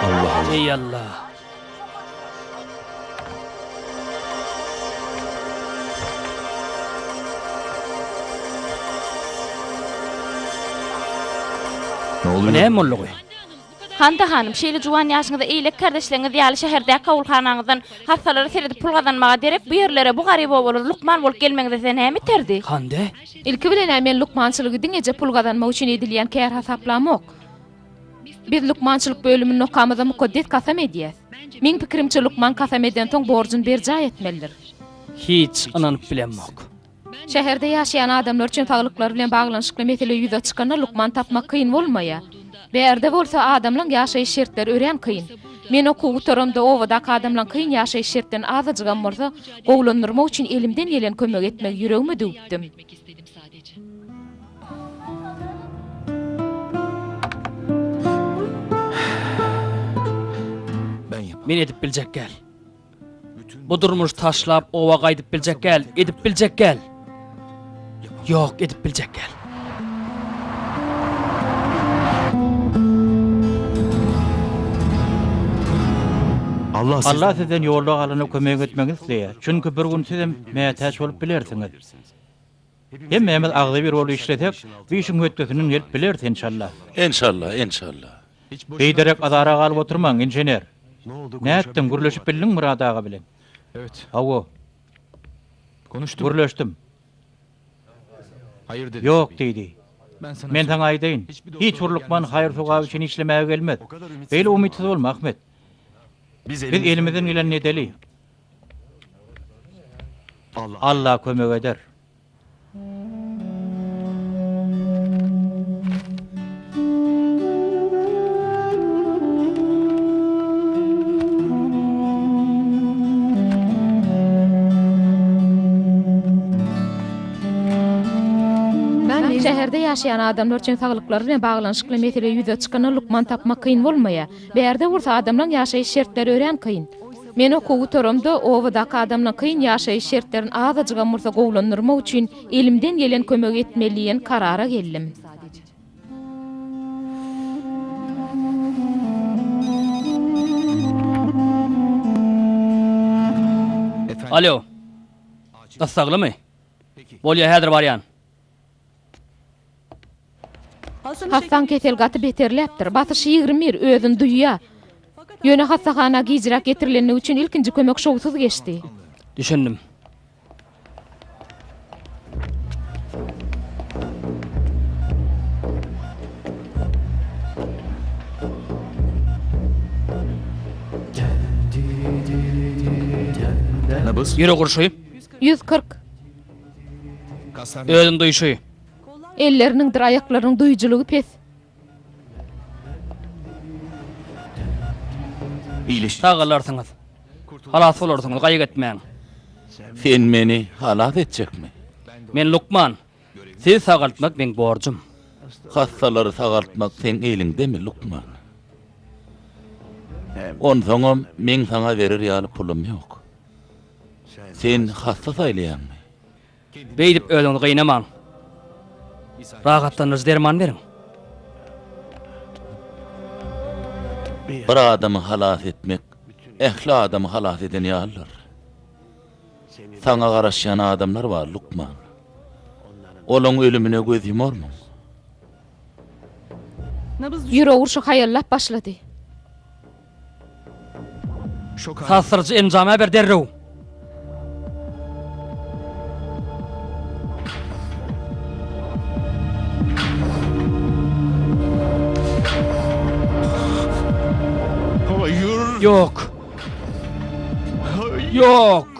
Allah Allah. Eý Alla! Bu näme boldugy? Handa hanym, şeýle juwan ýaşyňyzda eýleki kärdeşleriňiz ýaly şäherdäki kabulhanaňyzdan hassalara seredip pul gazanmaga derek bu ýerlere, bu garyp obalara lukman bolup gelmegiňize size näme iterdi? Hande? Ilki bilen-ä men lukmançylygy diňeje pul gazanmak üçin edilýän kär hasaplamok. Biz lukmançylyk bölüminde okamyzda mukaddes kasam edýäs. Meň pikirimçe lukman kasam edensoň borjuny berjaý etmelidir. Hiç ynanyp bilemok. Şäherde ýaşaýan adamlar üçin saglyklary bilen baglanyşykly mesele ýüze çykanda lukman tapmak kyn bolmaýar. Bärde bolsa adamlaň ýaşaýyş şertleri örän kyn. Men okuw gutaramda obadaky adamlaň kyn ýaşaýyş şertlerini azajygam bolsa gowulandyrmak üçin elimden gelen kömegi etmegi ýüregime düwüpdim. Men edip biljek däl. Bu durmuş taşlap oba gaýdyp biljek däl, edip biljek däl. Ýok, edip biljek däl. Allah sizden ýolda galana kömek etmegi isleýär. Çünki bir gün sizem mätäç bolup bilersiňiz. Hemmämiz agzybir bolup işlesek, bu işiň hötdesinden gelip bileris enşalla. Enşalla, enşalla. Biderek azara galyp oturmaň, inžener. Nätdiň, gürleşip bildiňmi Myrat aga bilen? Hawa. Gürleşdim. Ýok diýdi. Men saňa aýdaýyn, hiç bir lukman haýyr-sogap üçin işlemäge gelmez. Beýle umytsyz bolma, Ahmet. Biz elimizden gelenini edeli. Alla kömek eder. Şäherde ýaşaýan adamlar üçin saglyklary bilen baglanyşykly mesele ýüze çykanda lukman tapmak kyn bolmaýar. Bärde bolsa adamlaň ýaşaýyş şertleri örän kyn. Men okuw gutaramda, obadaky adamlaň kyn ýaşaýyş şertlerini azajygam bolsa gowulandyrmak üçin elimden gelen kömegi etmeli diýen karara geldim. Alo. Gyssaglymy? Bolýa, häzir barýan. Hassaň kesel gaty beterläpdir. Basyşy 21, özüni duýýar. Ýöne hassahana gijräk getirilenligi üçin ilkinji kömek şowsuz geçdi. Düşündim. Ýürek urşy. 140. Özüni duýşy. Elleriniňdir aýaklarynyň duýujylygy pes. Sagalarsyňyz. Halas bolarsyňyz, gaýgy etmäň. Sen meni halas etjekmi? Men lukman. Sizi sagaltmak meň borjum. Hassalary sagaltmak seň eliňdemi, lukman? Onsoňam meň saňa berer ýaly pulum ýok. Sen hassa saýlaýaňmy? Beýdip özüňizi gynamaň. Rahatlandyryjy derman beriň. Bir adamy halas etmek ähli adamy halas eden ýalydyr. Saňa garaşýan adamlar bar, lukman. Olaň ölümine göz ýumarmyň? Ýürek urşy haýallap başlady. Sarsdyryjy enjamy äber derrew! Ýok! Ýok!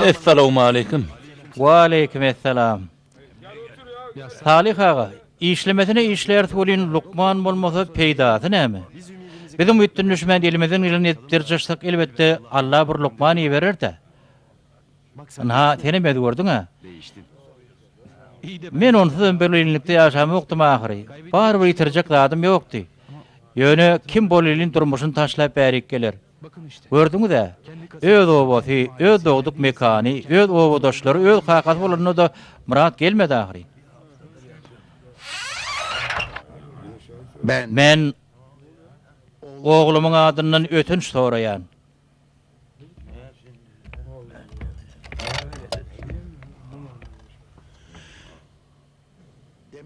Essalawmaleýkim. Waleýkim essalam. Salyh aga, işlemesine işläris welin lukman bolmasa peýdasy näme? Biz umytdan düşmän elimizden gelenini edip dyrjaşsak elbetde Alla bir lukman iberer-dä. Ynha, senem özgerdiň-ä. Men onsuzam bolelinlikde ýaşamokdym ahyry. Barybir ýitirjek zadym ýokdy. Ýöne kim bolelin durmuşyny taşlap bärik geler? Gördüňiz-ä, öz obasy, öz dogduk mekany, öz obadaşlary, öz kakasy bolanda-da Myrat gelmedi ahyry. Men oglumyň adyndan ötünç soraýan.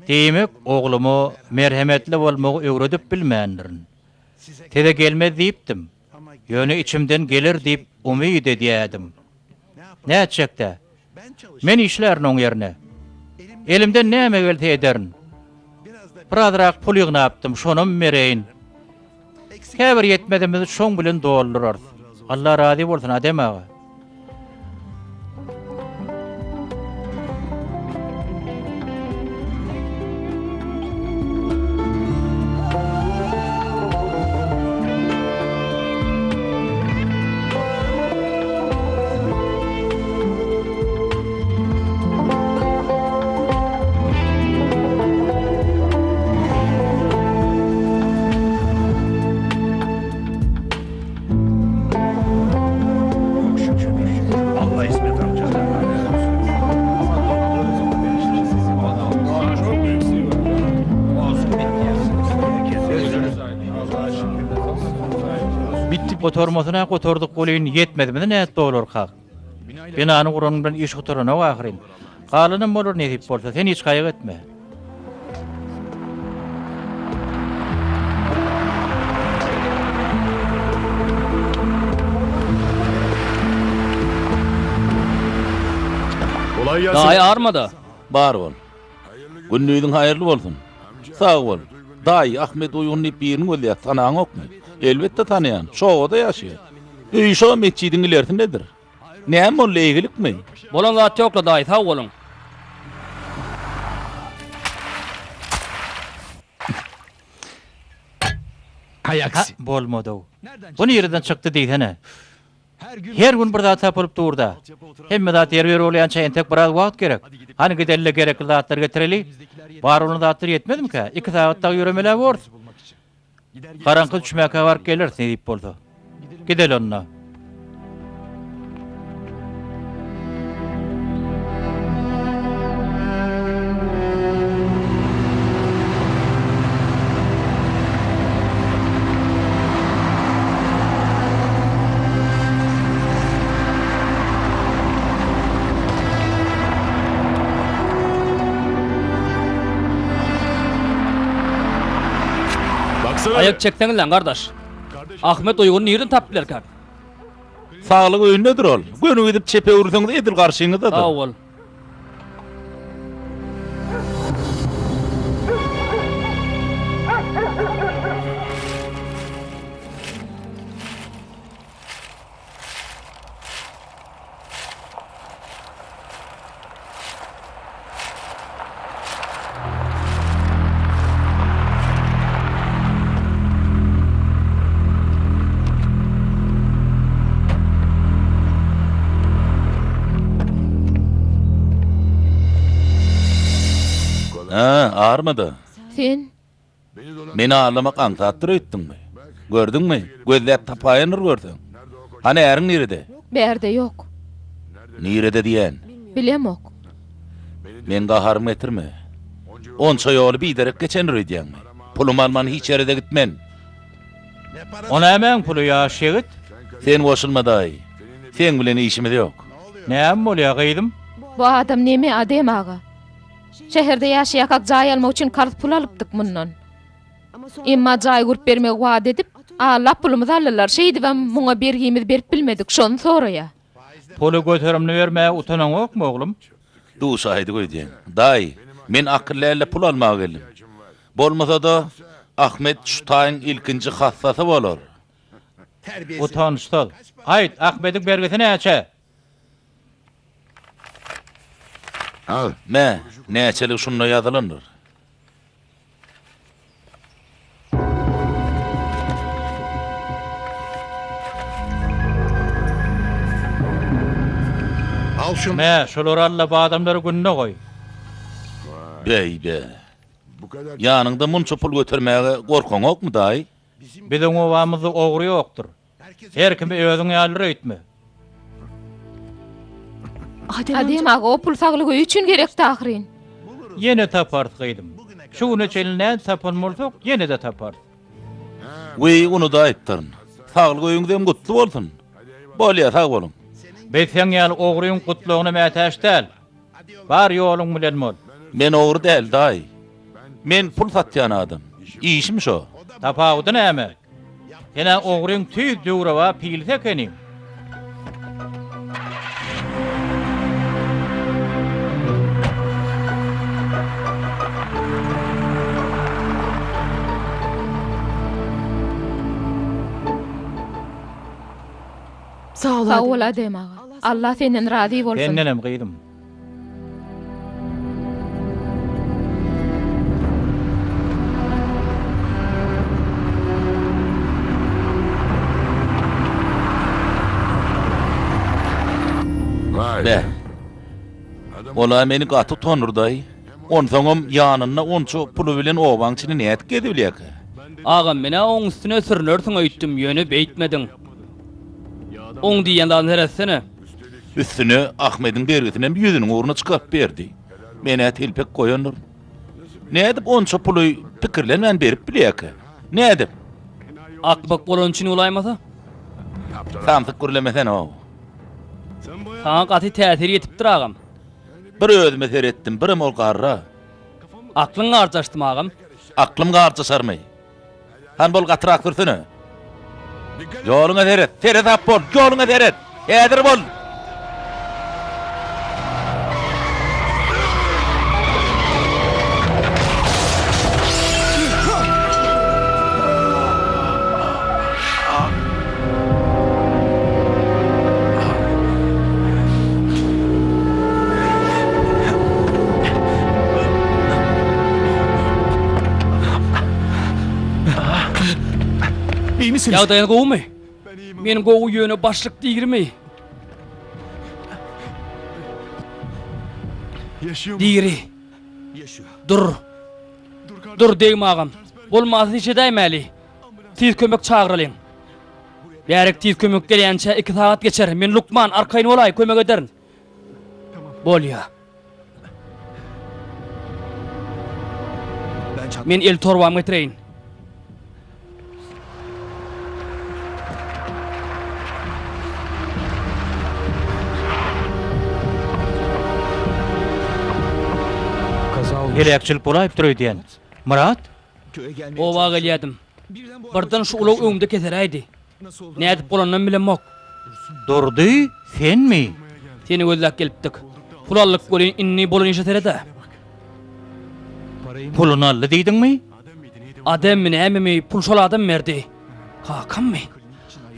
Diýmek, ogluma merhemetli bolmagy öwredip bilmändirin. Size gelmez diýipdim. Ýöne içimden geler diýip umyt edýädim. Nätjek-dä? Men işlärin oň ýerine. Elimden näme gelse ederin. Birazrak pul ýygnapdym, şonam bereýin. Käbir ýetmezimizi şoň bilen doldurarys. Allah razy bolsun, Adem aga. Gutarmasyna gutardyk welin ýetmezimizi nädip dolarkak? Binany guranyň bilen iş gutaranok ahyryn. Galanam bolar nesip bolsa, sen hiç gaýgy etme. Daýy armada. Bar bol. Gündiziň haýyrly bolsun. Sag bol. Daýy, Ahmet Uýgun diýip birini gözleýäs, tanaňokmy? Elbetde tanaýan. Şu obada ýaşaýar. Öýi şo metjidiň ilersindedir. Näme boldy, eýgilikmi? Bolan zat ýok-la daýy, sag boluň. Ha, bolmady-ow. Bu nireden çykdy diýsene. Her gün bir zat tapylyp dur-da. Hemme zat ýerbe-ýer bolýança entek biraz wagt gerek. Hany gideli-de gerekli zatlary getireli. Bar bolan zatlar ýetmezmikä? Iki sagat dagy ýöremel-ä borus. Garaňky düşmäkä baryp geleris nesip bolsa. Gideli onda. Aýak çekseňizläň gardaş. Ahmet Uýguny nirden tapyp bilerkäk? Saglyk öýündedir ol. Göni gidip çepe öwrülseňiz edil garşyňyzdadyr. Sag bol. Hä, armada. Sen? Meni aldamak aňsatdyr öýtdüňmi? Gördüňmi? Gözläp tapaýandyr görseň. Hany äriň nirede? Bärde ýok. Nirede diýýän? Bilemok. Meň gaharymy getirme. Onça ýoly biderek geçendir öýdýäňmi? Pulumy alman hiç ýere-de gitmen. O nämäň puly ýaş ýigit? Sen goşulma daýy. Seň bilen işimiz ýok. Näme bolýa gyzym? Bu adam neme Adem aga? Şäherde ýaşaýakak jaý almak üçin karz pul alypdyk mundan. Emma jaý gurup bermegi wada edip, allap pulumyzy aldylar. Şeýdibem muňa bergimizi berip bilmedik. Şony soraýa. Puly göterimli bermäge utanaňokmy oglum? Duşaýdyk öýdýän. Daýy, men akylly älde pul almaga geldim. Bolmasa-da, Ahmet şu taýyň ilkinji hassasy bolar. Utançsyz. Aýt, Ahmediň bergisi näçe? Al. Me, näçeligi şunda ýazylandyr. Me, şolary al-da bu adamlary gününe goý. Beý-be. Ýanyňda munça pul götermäge gorkaňokmy, daýy? Biziň obamyzda ogry ýokdur. Her kimi özüň ýalydyr öýtme. Adem aga, o pul saglyk öýi üçin gerekdi ahyryn. Ýene taparys, gyzym. Şu güne çenli nädip tapan bolsak, ýene-de taparys. Wiý, unudaýypdyryn. Saglyk öýüňizem gutly bolsun. Bolýa, sag boluň. Biz seň ýaly ogryň gutlagyna mätäç däl. Bar ýoluň bilen bol. Men ogry däl, daýy. Men pul satýan adam. Işim şo. Tapawudy näme? Sen-ä ogryň tüýs döwrebap pilisi ekeniň. Sag bol Adem aga. Allah senden razy bolsun. Sendenem gyzym. Beh. Ol-a meni gaty utandyrdaý. Onsoňam ýanynda onça puly bilen obaň içinde nädip gezibilýärkä? Agam, men-ä oň üstüne sürünersiň öýtdüm, ýöne beýtmediň. Oň diýýän zadyna seretsene. Üstüne Ahmediň bergisinem ýüzüniň ugruna çykaryp berdi. Men-ä telpek goýandyryn. Nädip onça puly pikirlenmän berip bilýärkä? Nädip? Akmak bolany üçin bolaýmasa? Samsyk gürlemesene-ow. Saňa gaty täsir ýetipdir agam. Bir özüme seretdim, birem ol garra. Aklyň garjaşdymy agam? Aklym garjaşarmy? Han bol gatyrak sürsene. Ýoluňa seret, seresap bol, ýoluňa seret. Häzir bol. Ýagdaýyňyz gowumy? Men gowy ýöne başlyk dirimi? Diri. Dur. Dur degme agam. Bolmasa iş edäýmäli. Tiz kömek çagyralyň. Bärik tiz kömek gelýänçä iki sagat geçer. Men lukman, arkaýyn bolaý, kömek ederin. Bolýa. Men el torbamy getireýin. Heläkçilik bolaýypdyr öýdýän. Myrat? Oba gelýädim. Birden şu ulag öňümde keseräýdi. Nädip bolanynam bilemok. Durdy, senmi? Seni gözläp gelipdik. Pul aldyk welin indi bolan işe sered-ä. Puluny aldy diýdiňmi? Ademmi nämemi pul şol adam berdi. Kakammy?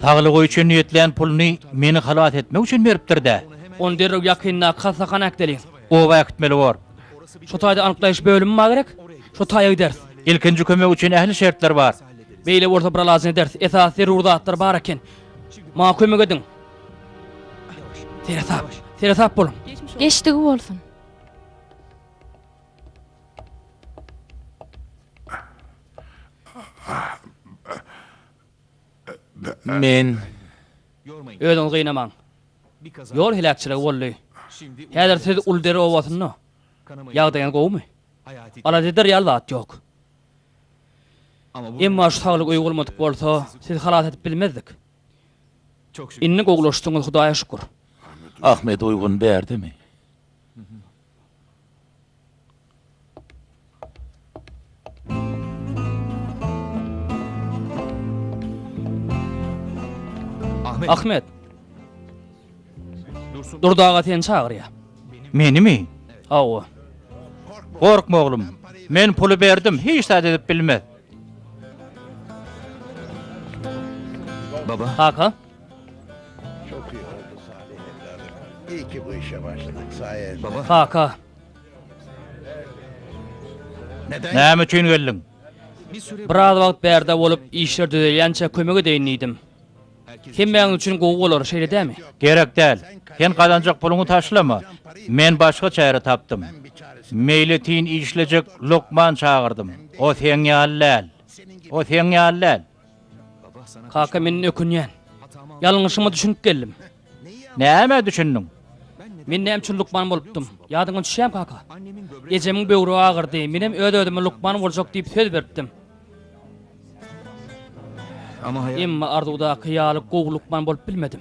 Saglygy üçin niýetlän puluny meni halas etmek üçin beripdir-dä. Ony derrew ýakyndaky hassahana äkideliň. Oba äkitmeli bor. Şo taýda anyklaýyş bölümi bar gerek? Şo taýa gideris. Ilkinji kömek üçin ähli şertler bar. Beýle bolsa bir alajyny ederis. Esasy zerur zatlar bar eken. Maňa kömek ediň. Seresap, seresap boluň. Geçdigi bolsun. Men. Özüňizi gynamaň. Ýol heläkçiligi boldy. Häzir siz Uludere obasynda. Ýagdaýyňyz gowumy? Alada eder ýaly zat ýok. Emma şu saglyk öýi bolmadyk bolsa, sizi halas edip bilmezdik. Indi gowulaşdyňyz, Hudaýa şükür. Ahmet Uýgun bärdemi? Ahmet. Durdy aga seni çagyrýar. Menimi? Hawa. Gorkma oglum. Men puly berdim, hiç zat edip bilmez. Baba. Kaka. Kaka. Näme üçin geldiň? Biraz wagt bärde bolup, işler düzelýänçä kömek edeýin diýdim. Hemmäňiz üçin gowy bolar, şeýle dämi? Gerek däl. Sen gazanjak puluňy taşlama. Men başga çäre tapdym. Meýletin işlejek lukman çagyrdym. O seň ýaly däl. O seň ýaly däl. Kaka, men ökünýän. Ýalňyşyma düşünip geldim. Nämä düşündiň? Men näme üçin lukman bolupdym? Ýadyňa düşýärmi, kaka? Ejemiň böwregi agyrdy, menem öz-özüme lukman boljak diýip söz beripdim. Emma arzuwdaky ýaly gowy lukman bolup bilmedim.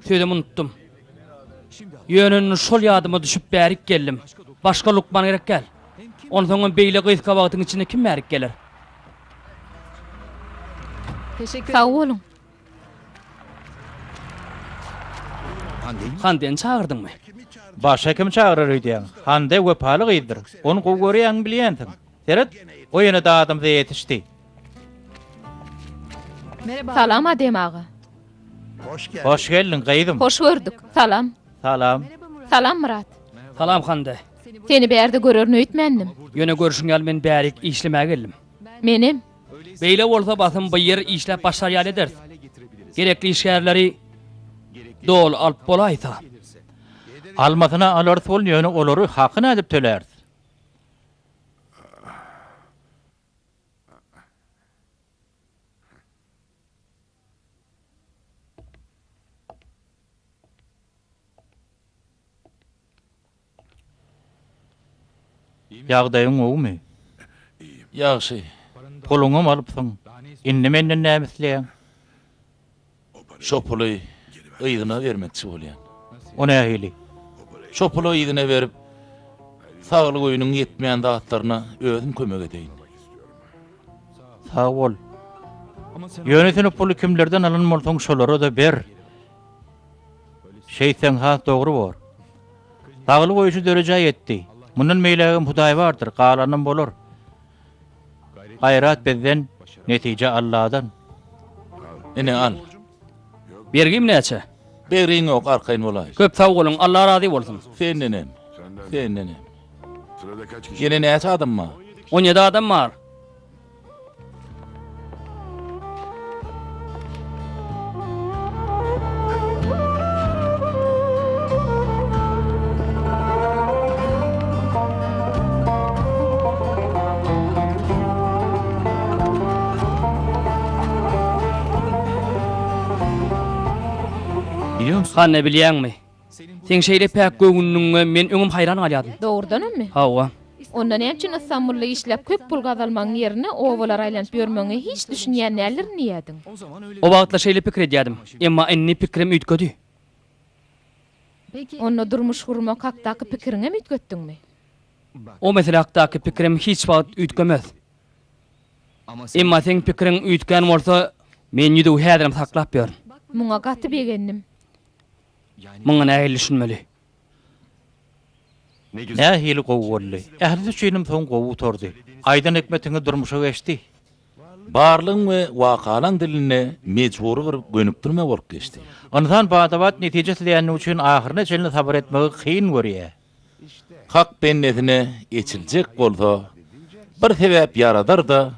Sözümi unutdym. Ýöne indi şol ýadyma düşüp bärik geldim. Başga lukman gerek däl. Onsoňam beýle gysga wagtyň içinde kim bärik geler? Sag boluň. Handeni çagyrdyňmy? Başga kimi çagyrar öýdýäň? Hande wepaly gyzdyr. Ony gowy görýäňi bilýänsiň. Seret, o ýene dadymyza ýetişdi. Salam Adem aga. Hoş geldiň, gyzym. Hoş gördük. Salam. Salam. Salam Myrat. Salam Hande. Seni bärde görerin öýtmändim. Ýöne görşüň ýaly men bärik işlemäge geldim. Menem. Beýle bolsa basym bu ýer işläp başlar ýaly ederis. Gerekli işgärleri doly alyp bolaýsa. Almasyna alarys ol ýöne olary haky nädip töläris? Ýagdaýyň gowumy? Ýagşy. Puluňam alypsyň. Indi menden näme isleýäň? Şo puly yzyna bermekçi bolýan. O nähili? Şo puly yzyna berip, saglyk öýüniň ýetmeýän zatlaryna özüm kömek edeýin. Sag bol. Ýöne sen o puly kimlerden alan bolsaň, şolara-da ber. Şeýtseň has dogry bor. Saglyk öýi şu derejä ýetdi. Mundan beýlägem Hudaý bardyr, galanam bolar. Gaýrat bizden, netije Alladan. Ine, al. Bergim näçe? Bergiň ýok, arkaýyn bolaý. Köp sag boluň, Alla razy bolsun. Sendenem, sendenem. Ýene näçe adam bar? 17 adam bar. Hany bilýäňmi? Seň şeýle päk göwünligiňe men öňem haýran galýardym. Dogrudanammy? Hawa. Onda näme üçin Ystambulda işläp köp pul gazalmagyň ýerine obalara aýlanyp ýörmegiňe hiç düşünýän däldirin diýýädiň? O wagtlar şeýle pikir edýärdim. Emma indi pikirim üýtgedi. Onda durmuş gurmak hakdaky pikiriňem üýtgetdiňmi? O mesele hakdaky pikirim hiç wagt üýtgemez. Emma seň pikiriň üýtgän bolsa, men ýüzügi häzirem saklap ýörün. Muňa gaty begendim. Muňa nähili düşünmeli? Nähili gowy boldy. Ählisi üçinem soň gowy gutardy. Aýdan hikmetiňiz durmuşa geçdi. Barlygyň we wakalaň dilinde mejbury bir gönükdirme bolup geçdi. Ynsan bada-bat netije isleýändigi üçin ahyryna çenli sabyr etmegi kyn görýär. Hak bendesine eçiljek bolsa, bir sebäp ýaradar-da,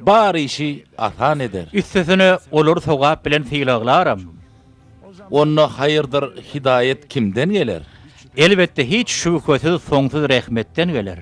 Bar işi asan eder. Üstesine olary sogap bilen sylaglaram. Onda haýyrdyr hidaýat kimden geler? Elbetde hiç şübhesiz soňsuz rehmetden geler.